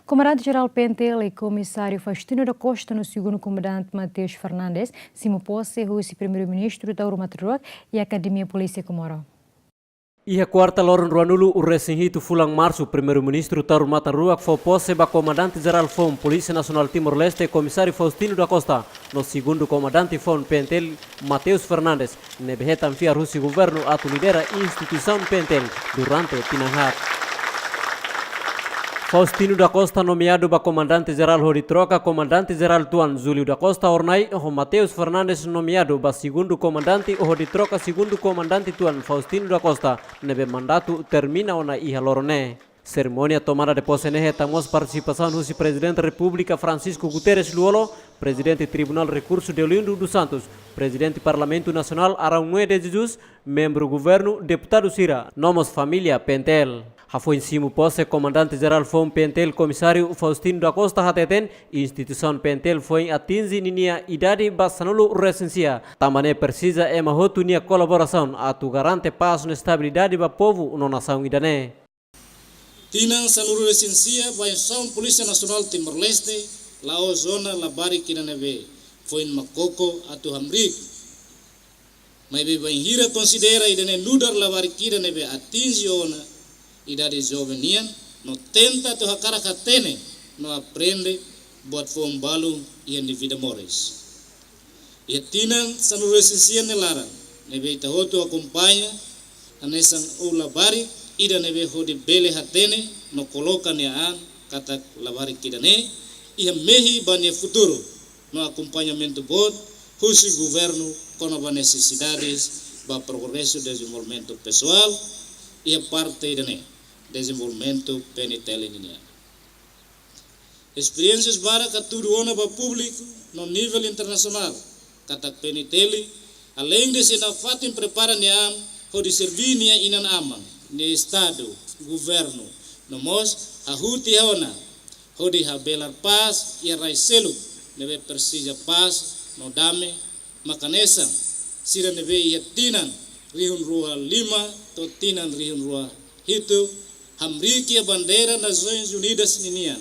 Komandante Jerál P N T L, Komisáriu Faustino da Costa, no Segundu Komandante Mateus Fernandes, simu pose husi Primeiru-Ministru Taur Matan Ruak iha Akademia Polísia Comoro. Iha kuarta loron ruanulu-resin-hitu fulan Marsu, Primeiru-Ministru Taur Matan Ruak fó pose ba Komandante Jerál foun Polísia Nasionál Timor-Leste, Komisáriu Faustino da Costa, no Segundu Komandante foun P N T L, Mateus Fernandes, ne'ebé hetan fiar husi governu atu lidera instituisaun P N T L durante tinan haat. Faustino da Costa nomeadu ba Komandante Jerál hodi troka Komandante Jerál Tuan Júlio da Costa Hornai, ho Mateus Fernandes nomeadu ba Segundu Komandante hodi troka Segundu Komandante Tuan Faustino da Costa, ne'ebé mandatu termina ona iha loron ne'e. Serimónia tomada de pose ne'e hetan mós partisipasaun husi Prezidente Repúblika Francisco Guterres Lú-Olo, Prezidente Tribunál Rekursu Deolindo dos Santos, Prezidente Parlamentu Nasionál Araújo Noé de Jesus, membru governu, deputadu sira, no mós família P N T L. Hafoin simu pose, Komandante Jerál foun P N T L Komisáriu Faustino da Costa hateten, instituisaun P N T L foin atinje ninia idade ba sanulu-resin-sia, tanba ne'e presiza ema hotu nia kolaborasaun atu garante pás no estabilidade ba povu no nasaun ida-ne'e. Tinan sanulu-resin-sia ba instituisaun Polísia Nasionál Timor-Leste la'ós ona labarik ida ne'ebé foin mak koko atu hamriik. Maibé bainhira konsidera ida-ne'e nu'udar labarik ida ne'ebé atinje ona idade joven nian, no tenta atu hakarak hatene no aprende buat foun balu iha nia vida moris. Iha tinan sanulu-resin-sia nia laran, ne'ebé ita hotu akompaña, hanesan ou labarik ida ne'ebé hodi bele hatene no koloka nia an katak labarik ida-ne'e iha mehi ba nia futuru, no akompañamentu boot husi governu kona-ba nesesidades ba progresu dezenvolvimentu pesoál iha parte ida-ne'e, dezenvolvimentu P N T L ninian. Esperiénsias barak hatudu ona ba públiku no nivel internasionál, katak P N T L, aleinde sei nafatin prepara nia an hodi serví nia inan-aman, nia Estadu, governu, no mós hahú tiha ona hodi habelar pás iha rai seluk ne'ebé presiza pás no dame, mak hanesan sira ne'ebé iha tinan rihun rua lima to'o tinan rihun rua hitu hamriik iha bandeira Nasoins Unidas ninian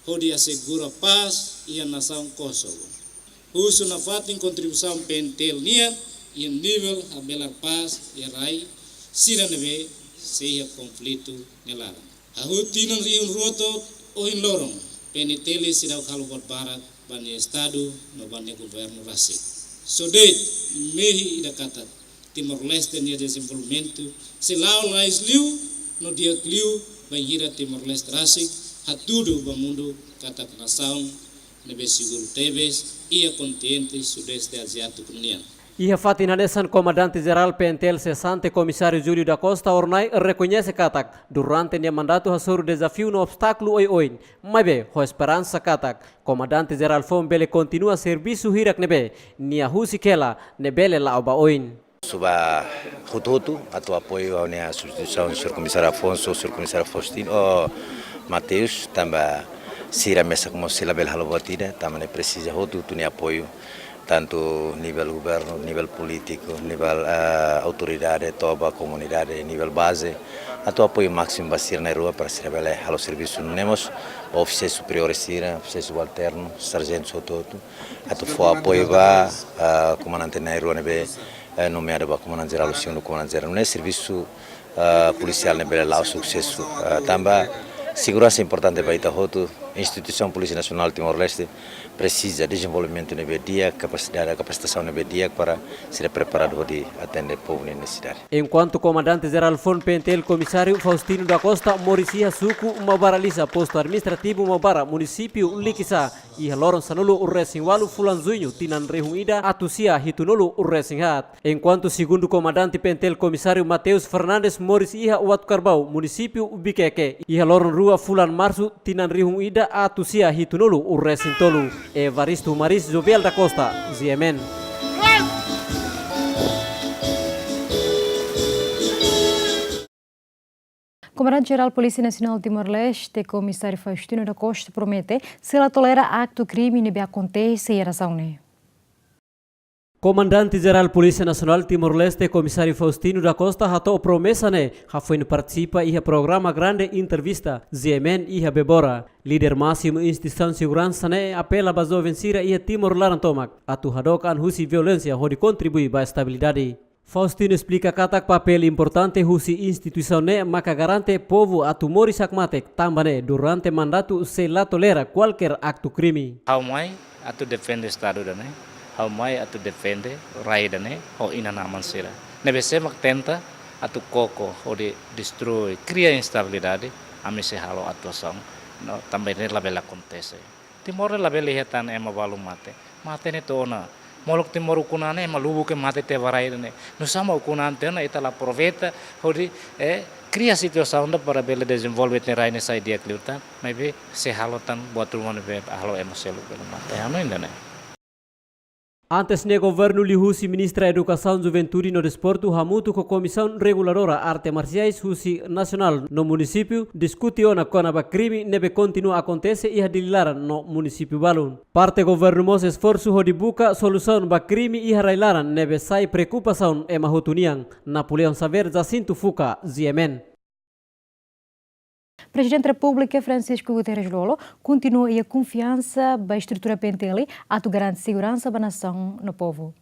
hodi asegura pás iha nasaun Kosovo. Husu nafatin kontribuisaun P N T L nian iha nivel habelar pás iha rai sira ne'ebé sei iha konflitu nia laran. Hahú tinan rihun rua to'o ohin loron, P N T L seidauk halo buat barak ba nia Estadu no ba nia governu rasik. Só de'it mehi ida katak Timor-Leste nia dezenvolvimentu sei la'o lalais liu no di'ak liu bainhira Timor-Leste rasik hatudu ba mundu katak nasaun ne'ebé seguru tebes iha kontinente Sudeste Aziátiku nian. Iha fatin hanesan, Komandante Jerál P N T L sesante Komisáriu Júlio da Costa Hornai rekoñese katak durante nia mandatu hasoru dezafiu no obstákulu oioin, maibé ho esperansa katak Komandante Jerál foun bele kontinua servisu hirak ne'ebé nia husik hela ne'e bele la'o ba oin. Husu ba hotu-hotu atu apoiu ha'u-nia substituisaun, Señór Komisáriu Afonso, Señór Komisáriu Faustino, oh, Mateus, tanba sira mesak mós sei labele halo buat ida, tanba ne'e presiza hotu-hotu nia apoiu, tantu nivel governu, nivel polítiku, nivel, eh, autoridade, to'o ba komunidade, nivel baze, atu apoiu másimu ba sira na'in-rua para sira bele halo servisu. Nune'e mós ofisiais superiór sira, ofisiais subalternu, sarjentu hotu-hotu, atu fó apoiu ba, eh, komandante na'in-rua ne'ebé, eh, nomeadu ba Komandante Jerál, Segundu Komandante Jerál. Nune'e servisu, eh, polisiál ne'e bele la'o susesu. Eh, tanba seguransa importante ba ita hotu, instituisaun Polísia Nasionál Timor-Leste presiza dezenvolvimentu ne'ebé di'ak, kapasidade, kapasitasaun ne'ebé di'ak para sira preparadu hodi atende povu nia nesesidade. Enkuantu Komandante Jerál foun P N T L Komisáriu Faustino da Costa moris iha suku Maubara Lisa, postu administrativu Maubara, munisípiu Likisá, iha loron sanulu-resin-ualu fulan Juñu tinan rihun ida atus sia hitunulu-resin-haat. Enkuantu Segundu Komandante P N T L Komisáriu Mateus Fernandes moris iha Uatucarbau, munisípiu Viqueque, iha loron rua fulan Marsu tinan rihun ida atus sia hitunulu-resin-tolu. Evaristo Maris, Jovial da Costa, G M N. Komandante Jerál Polísia Nasionál Timor-Leste, Komisáriu Faustino da Costa, promete sei la tolera aktu krime ne'ebé akontese iha nasaun ne'e. Komandante Jerál Polísia Nasionál Timor-Leste, Komisáriu Faustino da Costa, hato'o promesa ne'e hafoin partisipa iha programa Grande Entrevista, G M N, iha Bebora. Líder másimu instituisaun seguransa ne'e apela ba joven sira iha Timor laran tomak atu hadook an husi violénsia hodi kontribui ba estabilidade. Faustino esplika katak papél importante husi instituisaun ne'e maka garante povu atu moris hakmatek, tanba ne'e durante mandatu sei la tolera kualkér aktu krime. Ha'u mai atu defende Estadu ida-ne'e, ha'u mai atu defende rai ida-ne'e ho inan-aman sira. Ne'ebé sé mak tenta atu koko hodi destrui, kria instabilidade, ami sei halo atuasaun No, tanba ne'e labele akontese. Timor ne'e labele hetan ema balu mate. Mate ne'e to'o ona. Molok Timor ukun-an ne'e ema lubuk ke mate tiha ba rai ne'e. Nusá mak ukun-an tiha ona ita la aproveita hodi, eh, kria situasaun ida para bele dezenvolve ita-nia rai ne'e sai di'ak liután. Maibé sei halo tan buat ruma ne'ebé halo ema seluk bele mate. Hanoin ida-ne'e. Antes ne'e governu liuhusi Ministra Edukasaun, Juventude no Desportu hamutuk ho Komisaun Reguladora Arte Marsiais husi nasionál no munisípiu diskute ona kona-ba krime ne'ebé kontinua akontese iha Dili laran no munisípiu balun. Parte governu mós esforsu hodi buka solusaun ba krime iha rai-laran ne'ebé sai preokupasaun ema hotu nian. Napoleão Xavier, Jacinto Fuca, G M N. Prezidente Repúblika Francisco Guterres Lú-Olo kontinua iha konfiansa ba estrutura P N T L atu garante seguransa ba nasaun no povu.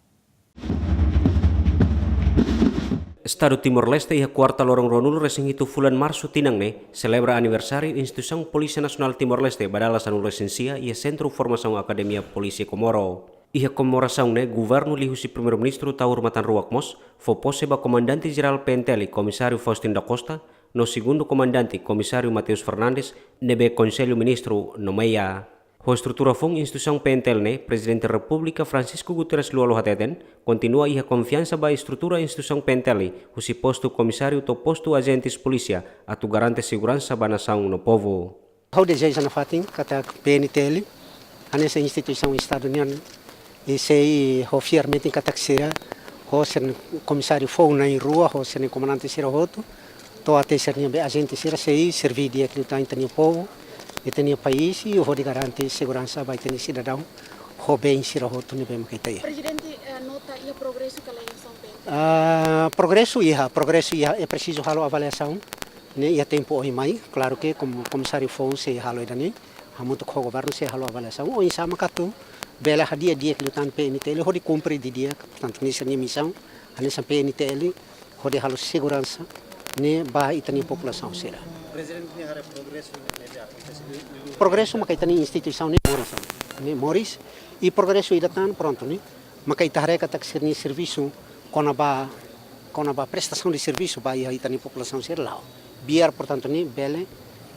Estadu Timor-Leste iha kuarta loron ruanulu-resin-hitu fulan Marsu tinan ne'e selebra aniversáriu instituisaun Polísia Nasionál Timor-Leste ba dala sanulu-resin-sia iha Sentru Formasaun Akademia Polísia Komoro. Iha komemorasaun ne'e governu liuhusi Primeiru-Ministru Taur Matan Ruak mós fó pose ba Komandante Jerál P N T L Komisáriu Faustino da Costa, no segundu komandante Komisáriu Mateus Fernandes ne'ebé Konsellu Ministru nomeia. Ho estrutura foun instituisaun P N T L ne'e, Prezidente Repúblika Francisco Guterres Lú-Olo hateten, kontinua iha konfiansa ba estrutura instituisaun P N T L, husi postu komisáriu to'o postu ajentes polísia, atu garante seguransa ba nasaun no povu. Ha'u dezeja nafatin katak P N T L hanesan instituisaun Estadu nian, i sei ho fiar metin katak sira ho sira-nia komisáriu foun na'in-rua, ho sira-nia komandante sira hotu, to'o até sira-nia be ajente sira sei serví di'ak liután ita-nia povu, ita-nia país, i hodi garante seguransa ba ita-nia sidadaun ho been sira hotu ne'ebé maka ita iha. Prezidente, eh, nota iha progresu ka la iha nasaun P N T L? Ah, progresu iha, progresu iha, é presizu halo avaliasaun ne'e iha tempu ohin mai, klaru ke kom-, komisáriu foun sei halo ida-ne'e, hamutuk ho governu sei halo avaliasaun, oinsá maka atu bele hadi'a di'ak liután P N T L hodi kumpre didi'ak, portantu, nia misaun, hanesan P N T L, hodi halo seguransa ne'e ba ita-nia populasaun sira. Prezidente, nia haree progresu ne'ebé akontese? Progresu maka ita-nia instituisaun ne'e moris, ne'e moris, i progresu ida tan, prontu, ne'e maka ita haree katak sira-nia servisu kona-ba, kona-ba prestasaun de servisu ba iha ita-nia populasaun sira la'o. Biar, portantu, ne'e bele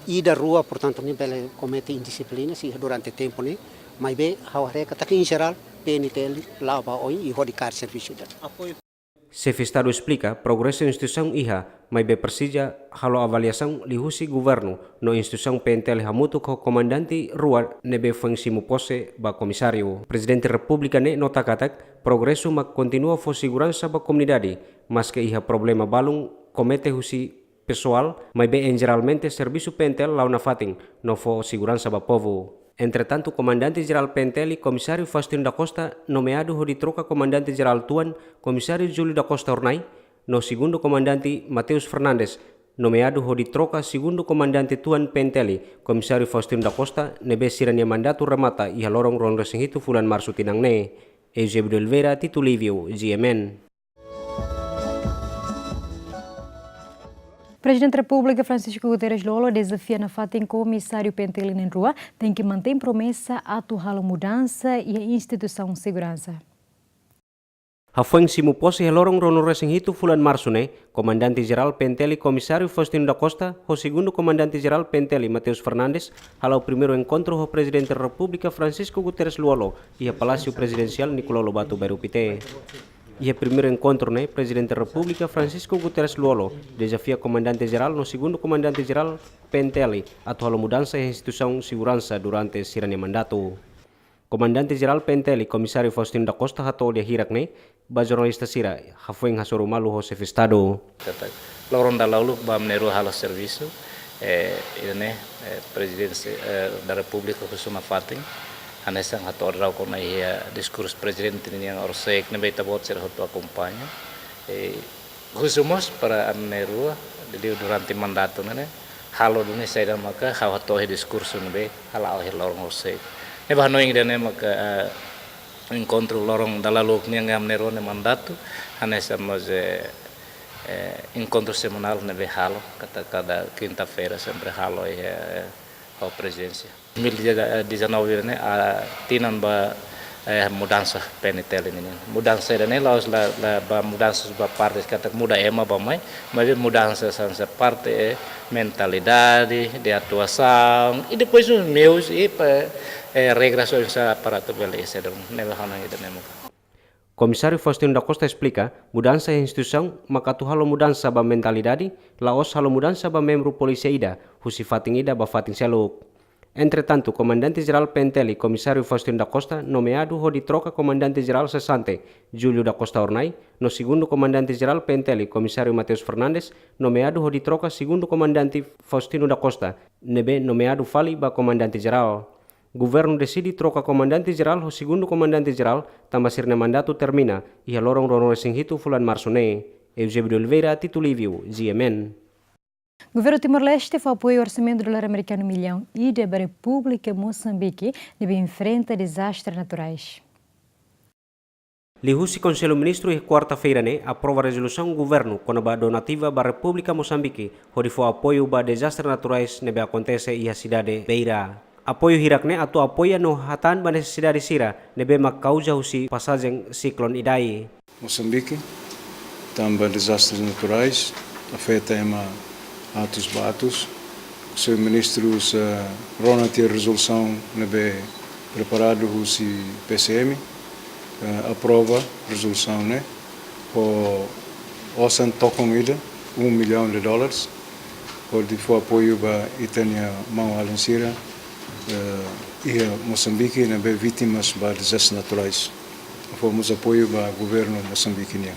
ida rua, portantu, ne'e bele komete indixiplina, sei iha durante tempu ne'e, maibé ha'u haree katak en jerál P N T L la'o ba oin i hodi kaer servisu ida. Apoiu. Xefe Estadu esplika, progresu instituisaun iha, maibé presiza halo avaliasaun liuhusi governu no instituisaun P N T L hamutuk ho komandante rua ne'ebé foin simu pose ba komisáriu. Prezidente Repúblika ne'e nota katak, progresu mak kontinua fó seguransa ba komunidade, maske iha problema balun komete husi pesoál, maibé en jeralmente servisu P N T L la'o nafatin, no fó seguransa ba povu. Entretantu, Komandante Jerál P N T L, Komisáriu Faustino da Costa, nomeadu hodi troka Komandante Jerál tuan, Komisáriu Júlio da Costa Hornai, no segundu komandante Mateus Fernandes, nomeadu hodi troka segundu komandante tuan P N T L, Komisáriu Faustino da Costa, ne'ebé sira-nia mandatu remata iha loron ruanulu-resin-hitu fulan Marsu tinan ne'e. Eusébio de Oliveira, Tito Livio, G M N. Prezidente Repúblika Francisco Guterres Lú-Olo dezafia nafatin Komisáriu P N T L na'in-rua tenke mantein promesa atu halo mudansa iha instituisaun seguransa. Hafoin simu pose iha loron ruanulu-resin-hitu fulan Marsu ne'e, Komandante Jerál P N T L Komisáriu Faustino da Costa, ho segundu Komandante Jerál P N T L Mateus Fernandes, hala'o primeiru enkontru ho Prezidente Repúblika Francisco Guterres Lú-Olo, iha Palásiu Prezidensiál Nicolau Lobato Bairru Pité. Iha primeiru enkontru ne'e, Prezidente Repúblika Francisco Guterres Lú-Olo dezafia Komandante Jerál no segundu Komandante Jerál P N T L atu halo mudansa iha instituisaun seguransa durante sira-nia mandatu. Komandante Jerál P N T L Komisáriu Faustino da Costa hato'o lia hirak ne'e ba jornalista sira, hafoin hasoru malu ho Xefe Estadu. Katak, loron dahuluk ba ami na'in-rua halo servisu, eh, ida-ne'e, eh, Prezidénsia, eh, da Repúblika husu nafatin, hanesan hato'o daudaun kona-ba diskursu Prezidente nian, horiseik ne'ebé ita-boot sira hotu akompaña. Eh, husu mós para ami na'in-rua, liuliu durante mandatu ne'e, halo duni saida maka ha'u hato'o iha diskursu ne'ebé hala'o iha loron horiseik. Ne'ebé hanoin ida-ne'e maka, eh, enkontru loron dahuluk nian ami na'in-rua nia mandatu, hanesan mós, eh, eh, enkontru semanál ne'ebé halo, katak kada kinta-feira sempre halo iha, eh, ho Prezidénsia. Dois mil e dezanove ne'e, ah, tinan ba Eh, mudansa P N T L nian. Mudansa ida-ne'e la'ós la, la ba mudansa ba parte katak muda ema ba mai, maibé mudansa hanesan parte, eh, mentalidade, de atuasaun, i depois os meius i pa, eh, regras oinsá para atu bele iha sira-ne'e, ne'ebé ha'u hanoin ida-ne'e mós. Komisáriu Faustino da Costa esplika, mudansa iha instituisaun maka atu halo mudansa ba mentalidade, la'ós halo mudansa ba membru polísia ida, husi fatin ida ba fatin seluk. Entretantu, Komandante Jerál P N T L, Komisáriu Faustino da Costa, nomeadu hodi troka Komandante Jerál sesante, Júlio da Costa Hornai, no Segundu Komandante Jerál P N T L, Komisáriu Mateus Fernandes, nomeadu hodi troka Segundu Komandante Faustino da Costa, ne'ebé nomeadu fali ba Komandante Jerál. Governu deside troka Komandante Jerál ho Segundu Komandante Jerál, tanba sira-nia mandatu termina iha loron ruanulu-resin-hitu fulan Marsu ne'e. Eusébio de Oliveira, Tito Livio, G M N. Governu Timor-Leste fó apoiu orsamentu dolar amerikanu millaun ida ba Repúblika Mosambike ne'ebé enfrenta dezastre naturais. Liuhusi Konsellu Ministru iha kuarta-feira ne'e aprova rezolusaun governu kona-ba donativa ba Repúblika Mosambike hodi fó apoiu ba dezastre naturais ne'ebé akontese iha sidade Beira. Apoiu hirak ne'e atu apoia no hatán ba nesesidade sira ne'ebé mak kauza husi pasajen siklone Idai. Mosambike, tanba dezastres naturais, afeta ema atus ba atus. Konsellu Ministrus, eh, rona tiha rezolusaun ne'ebé preparadu husi P C M, eh, aprova rezolusaun ne'e, ho osan tokon ida, um milhão de dólares, hodi fó apoiu ba ita-nia maun-alin sira, eh, iha Mosambike ne'ebé vítimas ba dezastres naturais. Fó mós apoiu ba governu Mosambike nian.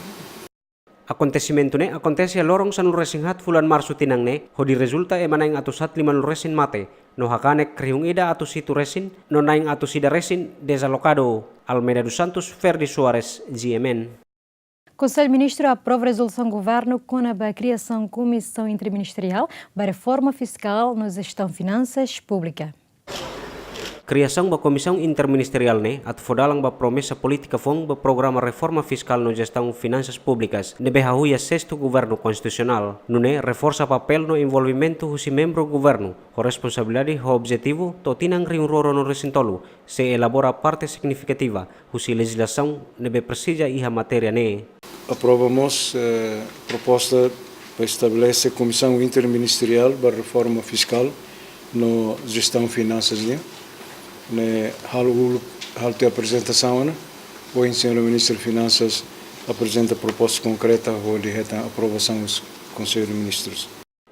Akontesimentu ne'e akontese iha loron sanulu-resin-haat fulan Marsu tinan ne'e, hodi rezulta ema na'in atus haat limanulu-resin mate, no haka'as rihun ida atus hitu-resin, no na'in atus ida-resin dezalokadu. Almeida dos Santos, Ferdi Soares, G M N. Konsellu Ministru aprova rezolusaun governu kona-ba kriasaun Komisaun Interministeriál ba Reforma Fiskál no Jestaun Finansas Públika. Kriasaun ba Komisaun Interministeriál ne'e atu fó dalan ba promesa polítika foun ba programa reforma fiskál no jestaun finansas públikas ne'ebé hahú iha sestu governu konstitusionál. Nune'e reforsa papél no envolvimentu husi membru governu ho responsabilidade ho objetivu to'o tinan rihun rua ruanulu-resin-tolu sei elabora parte signifikativa husi lejizlasaun ne'ebé presiza iha matéria ne'e. Aprova mós, eh, proposta para estabelese Komisaun Interministeriál ba Reforma Fiskál no Jestaun Finansas nian. Ne'e halo uluk, halo tiha aprezentasaun ona, ohin Señora Ministra Finansas aprezenta proposta konkreta hodi hetan aprovasaun husi Konsellu de Ministrus.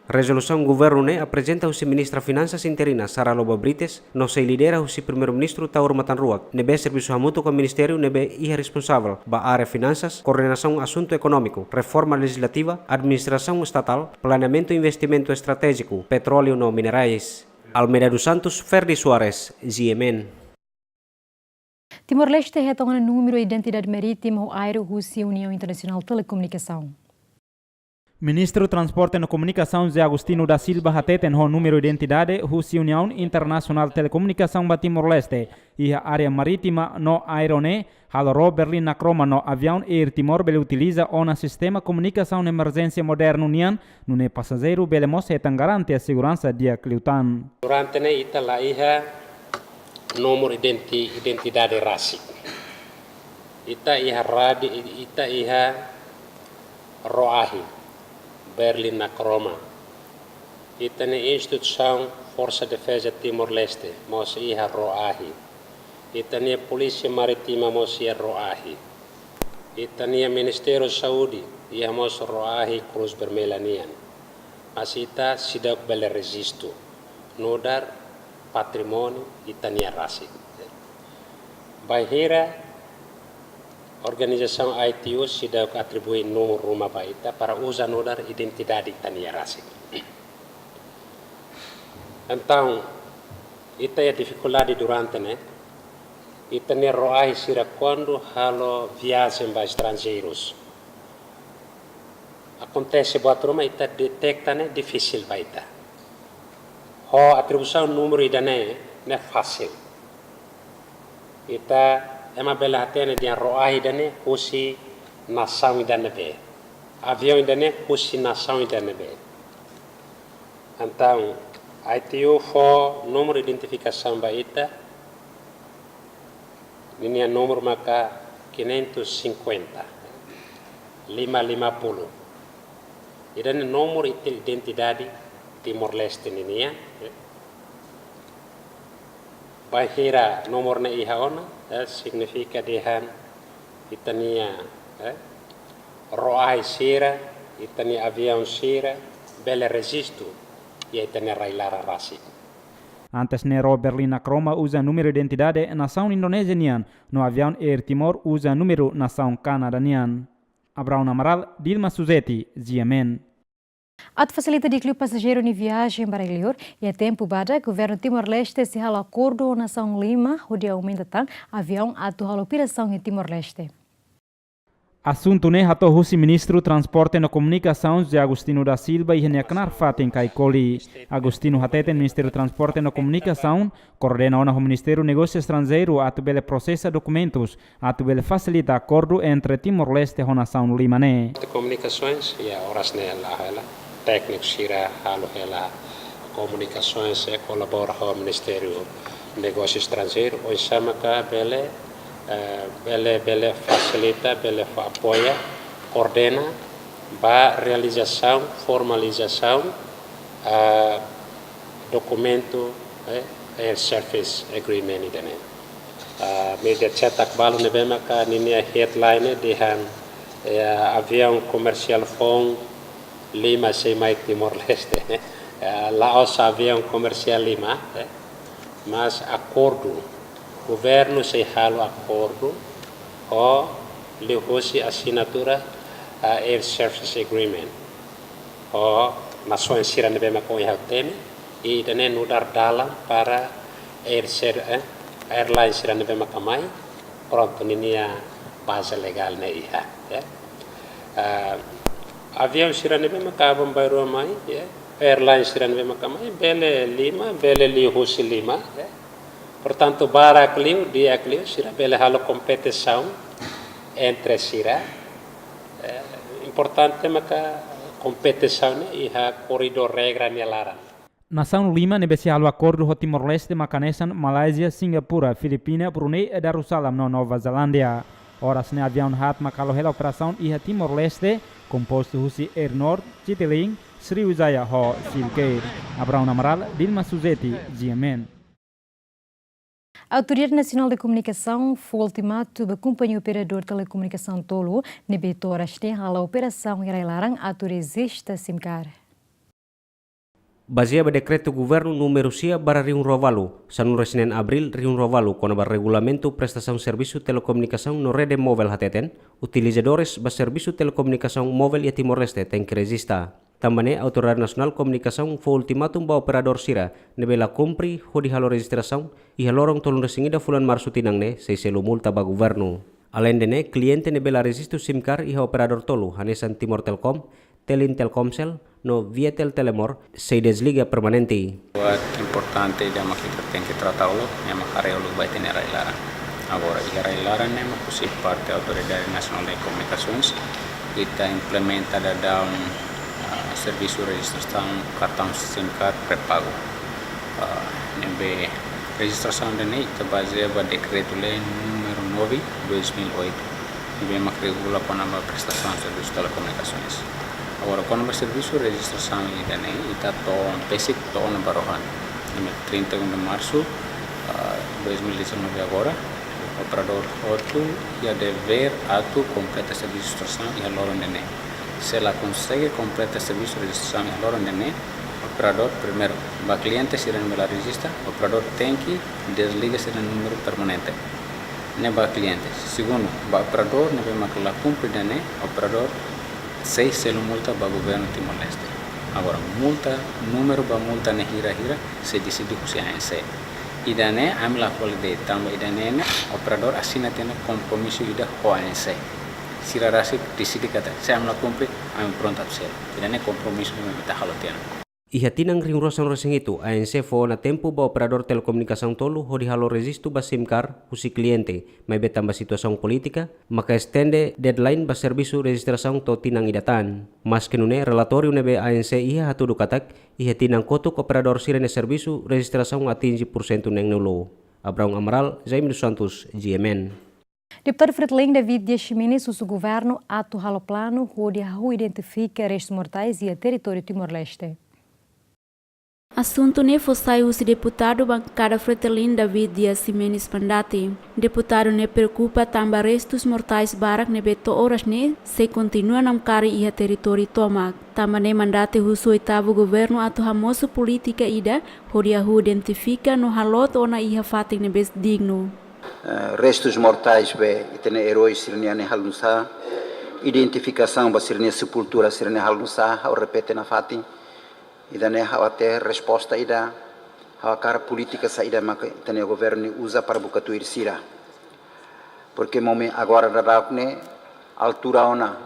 Rezolusaun governu ne'e aprezenta husi Ministra Finansas interina Sara Lobo Brites, no sei lidera husi Primeiru-Ministru Taur Matan Ruak, ne'ebé servisu hamutuk ho ministériu ne'ebé iha responsavel ba área finansas, koordenasaun asuntu ekonómiku, reforma lejizlativa, administrasaun estatál, planeamentu investimentu estratéjiku, petróleu no minerais. Almeida dos Santos, Ferdi Soares, G M N. Timor-Leste hetan ona númeru identidade marítima ho aéreu husi Uniaun Internasionál Telekomunikasaun. Ministru Transporte no Komunikasaun José Agostinho da Silva hateten ho númeru identidade husi Uniaun Internasionál Telekomunikasaun ba Timor-Leste iha área marítima no aéreu ne'e halo ró Berlin Nakroma no aviaun Air Timor bele utiliza ona sistema komunikasaun emerjénsia modernu nian, nune'e pasajeiru bele mós hetan garantia seguransa di'ak liután. Durante ne'e ita la iha númeru identi-, identidade rasik. Ita iha radi-, ita iha ró-ahi, Berlin Nakroma. Ita-nia instituisaun Forsa Defeza Timor-Leste mós iha ró-ahi. Ita-nia Polísia Marítima mós iha ró-ahi. Ita-nia Ministériu Saúde iha mós ró-ahi Cruz Vermelha nian. Mas ita seidauk bele rejistu. Nu'udar patrimóniu ita-nia rasik. Bainhira organizasaun I T U seidauk atribui númeru ruma ba ita para uza nu'udar identidade ita-nia rasik. Entaun, ita iha difikuldade durante ne'e, ita-nia ró-ahi sira kuandu halo viajen ba estranjeirus. Akontese buat ruma ita deteta ne'e difisil ba ita. Ho atribuisaun númeru ida-ne'e, ne'e fasil. Ita ema bele hatene dehan ró-ahi ida-ne'e husi nasaun ida-ne'ebé. Aviaun ida-ne'e husi nasaun ida-ne'ebé. Entaun, I T U fó númeru identifikasaun ba ita, Ninia númeru maka quinhentos e cinquenta, lima lima puluh. Ida-ne'e númeru ite-, identidade Timor-Leste ninian, eh. Bainhira númeru ne'e iha ona, eh, signifika dehan ita-nia, eh, ró-ahi sira, ita-nia aviaun sira, bele rejistu iha ita-nia rai-laran rasik. Antes ne'e ró Berlin Acroma uza númeru identidade nasaun Indonézia nian, no aviaun Air Timor uza númeru nasaun Kanadá nian. Abraão Amaral, Dilma Suzeti, G M N. Atu fasilita di'ak liu pasajeiru nia viajen ba rai-liur, iha tempu badak, Governu Timor-Leste sei halo akordu ho nasaun lima, hodi aumenta tan aviaun atu halo operasaun iha Timor-Leste. Asuntu ne'e hato'o husi Ministru Transporte no Komunikasaun, José Agostinho da Silva, iha nia knaar fatin Caicoli. Agostinho hateten Ministériu Transporte no Komunikasaun koordena ona ho Ministériu Negósiu Estranjeiru atu bele prosesa dokumentus atu bele fasilita akordu entre Timor-Leste ho nasaun lima ne'e. Komunikasoens, iha oras ne'e la'o hela, tékniku sira halo hela komunikasoens, eh, kolabora ho Ministériu Negósiu Estranjeiru, oinsá maka bele, eh, bele, bele fasilita, bele fó apoiu, koordena ba realizasaun, formalizasaun, ah, dokumentu, eh, Air Service Agreement ida-ne'e. Ah, média cetak balu ne'ebé maka ninia headline dehan, eh, aviaun komersiál foun lima sei mai Timor-Leste. Eh, la'ós aviaun komersiál lima, eh, mas akordu. Governu sei halo akordu ho liuhusi asinatura, eh, Air Service Agreement ho nasaun sira ne'ebé maka ohin ha'u temi, i ida-ne'e nu'udar dalan para air ser-, eh, airline sira ne'ebé maka mai, prontu ninia baze legál ne'e iha, ya. Ah, aviaun sira ne'ebé maka aban-bainrua mai, ya, airline sira ne'ebé maka mai, bele lima, bele liuhusi lima, ya. Portantu, barak liu, di'ak liu, sira bele halo kompetisaun entre sira. Eh, importante maka kompetisaun ne'e iha koridór regra nia laran. Nasaun lima ne'ebé sei halo akordu ho Timor-Leste maka hanesan Malázia, Singapura, Filipina, Brunei, Darussalam no Nova Zelándia. Oras ne'e aviaun haat maka halo hela operasaun iha Timor-Leste, kompostu husi Air Nord, Citilink, Sriwijaya ho Silk Air. Abraão Amaral, Dilma Suzeti, G M N. Autoridade Nasionál de Komunikasaun fó ultimatu ba kompañia operadór telekomunikasaun tolu ne'ebé to'o oras ne'e hala'o operasaun iha rai-laran atu rejista sim card. Bazeia ba dekretu governu númeru sia barra rihun rua ualu, sanulu-resin-neen Abríl rihun rua ualu, kona-ba regulamentu prestasaun servisu telekomunikasaun no rede móvel hateten, utilizadores ba servisu telekomunikasaun móvel iha Timor-Leste tenke rejista. Tanba ne'e, Autoridade Nasionál Komunikasaun fó ultimatum ba operadór sira ne'ebé la kumpre hodi halo rejistrasaun iha loron tolunulu-resin-ida fulan Marsu tinan ne'e, sei selu multa ba governu. Aleinde ne'e, kliente ne'ebé la rejistu sim card iha operadór tolu, hanesan Timor Telecom, Telin Telkomsel, no Viettel Telemor, sei desliga permanente. Buat importante ida mak ita tenke trata uluk, ne'e mak haree uluk ba ita-nia rai-laran. Agora, iha rai-laran ne'e mak husi parte Autoridade Nasionál de Komunikasoens, ita implementa daudaun, ah, servisu rejistrasaun kartaun sim card pré-pagu. Ah, ne'ebé rejistrasaun ida-ne'e ita bazeia ba dekretu-lei númeru nove, dois mil e oito, ne'ebé mak regula kona-ba prestasaun servisu telekomunikasoens. Agora, kona-ba servisu rejistrasaun ida-ne'e, ita to'o, besik to'o ona ba rohan. Ne'e trinta e um de Março, ah, dois mil e dezanove agora, operadór hotu iha devér atu kompleta servisu rejistrasaun iha loron ida-ne'e. Se la konsege kompleta servisu rejistrasaun iha loron ida-ne'e, operadór primeiru, ba kliente sira ne'ebé la rejista, operadór tenke desliga sira-nia númeru permanente. Ne'e ba kliente. Segundu, ba operadór ne'ebé mak la kumpre ida-ne'e, operadór sei selu multa ba governu Timor-Leste. Agora, multa, númeru ba multa ne'e hira-hira, sei deside husi A N C. Ida-ne'e, ami la fó de'it, tanba ida-ne'e ne'e, operadór asina tiha ona kompromisu ida ho A N C. Sira rasik deside katak, se ami la kumpre, ami prontu atu selu. Ida-ne'e kompromisu ne'ebé ita halo tiha ona. Iha tinan rihun rua sanulu-resin-hitu, A N C fó ona tempu ba operadór telekomunikasaun tolu hodi halo rejistu ba sim card husi kliente, maibé tanba situasaun polítika, maka estende deadline ba servisu rejistrasaun to'o tinan ida tan. Maske nune'e, relatóriu ne'ebé A N C iha hatudu katak, iha tinan kotuk operadór sira-nia servisu rejistrasaun atinje pursentu neenulu. Abraão Amaral, Jaime dos Santos, G M N. Deputadu Fretilin David Dias Ximenes husu governu atu halo planu hodi hahú identifika restus mortais iha territóriu Timor-Leste. Asuntu ne'e fó sai husi deputadu bankada Fretilin David Dias Ximenes Mandati. Deputadu ne'e preokupa tanba restus mortais barak ne'ebé to'o oras ne'e sei kontinua namkari iha territóriu tomak. Tanba ne'e Mandati husu oitavu governu atu hamosu polítika ida hodi hahú identifika no haloot ona iha fatin ne'ebé dignu. Eh, restus mortais be ita-nia erói sira-nian ne'e halo nu'usá, identifikasaun ba sira-nia sepultura sira-ne'e halo nu'usá, ha'u repete nafatin. Ida-ne'e ha'u hatene resposta ida, ha'u hakarak polítika saida maka ita-nia governu uza para buka tuir sira. Porque momentu agora daudaun ne'e altura ona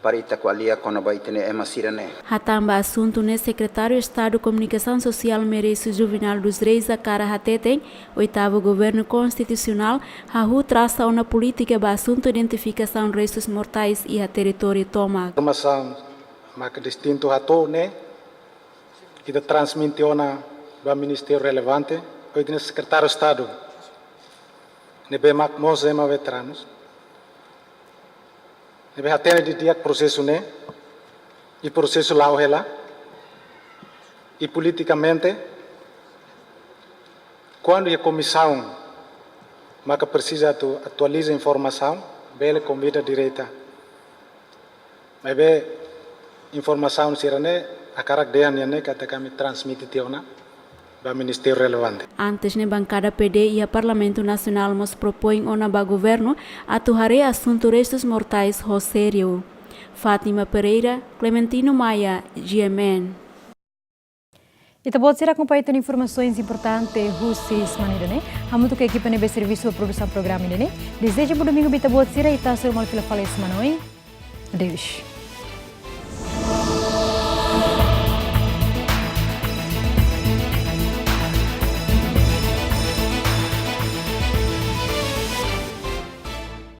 para ita ko'alia kona-ba ita-nia ema sira-ne'e. Hatán ba asuntu ne'e Sekretáriu Estadu Komunikasaun Sosiál Meirelles Juvenal dos Reis hakarak hateten, oitavu governu konstitusionál hahú trasa ona polítika ba asuntu identifikasaun restus mortais iha territóriu tomak. Informasaun maka distintu hato'o ne'e, ita transmite ona ba ministériu relevante, ohin ne'e Sekretáriu Estadu ne'ebé mak mós ema veteranus ne'ebé hatene didi'ak prosesu ne'e, i prosesu la'o hela, i politikamente, kuandu iha komisaun maka presiza atu atualiza informasaun, bele konvida direta. Maibé informasaun sira-ne'e hakarak dehan nian ne'e katak ami transmite tiha ona ba ministériu relevante. Antes ne'e bankada P D iha Parlamentu Nasionál mós propoin ona ba governu atu haree asuntu restus mortais ho sériu. Fátima Pereira, Clementino Maia, G M N. Ita-boot sira akompaña tiha ona informasaun importante husi semana ida-ne'e. Hamutuk ho ekipa ne'ebé servisu ba produsaun programa ida-ne'e. Dezeja bom domingu ba ita-boot sira, ita sei hasoru malu fila fali semana oin. Adeus.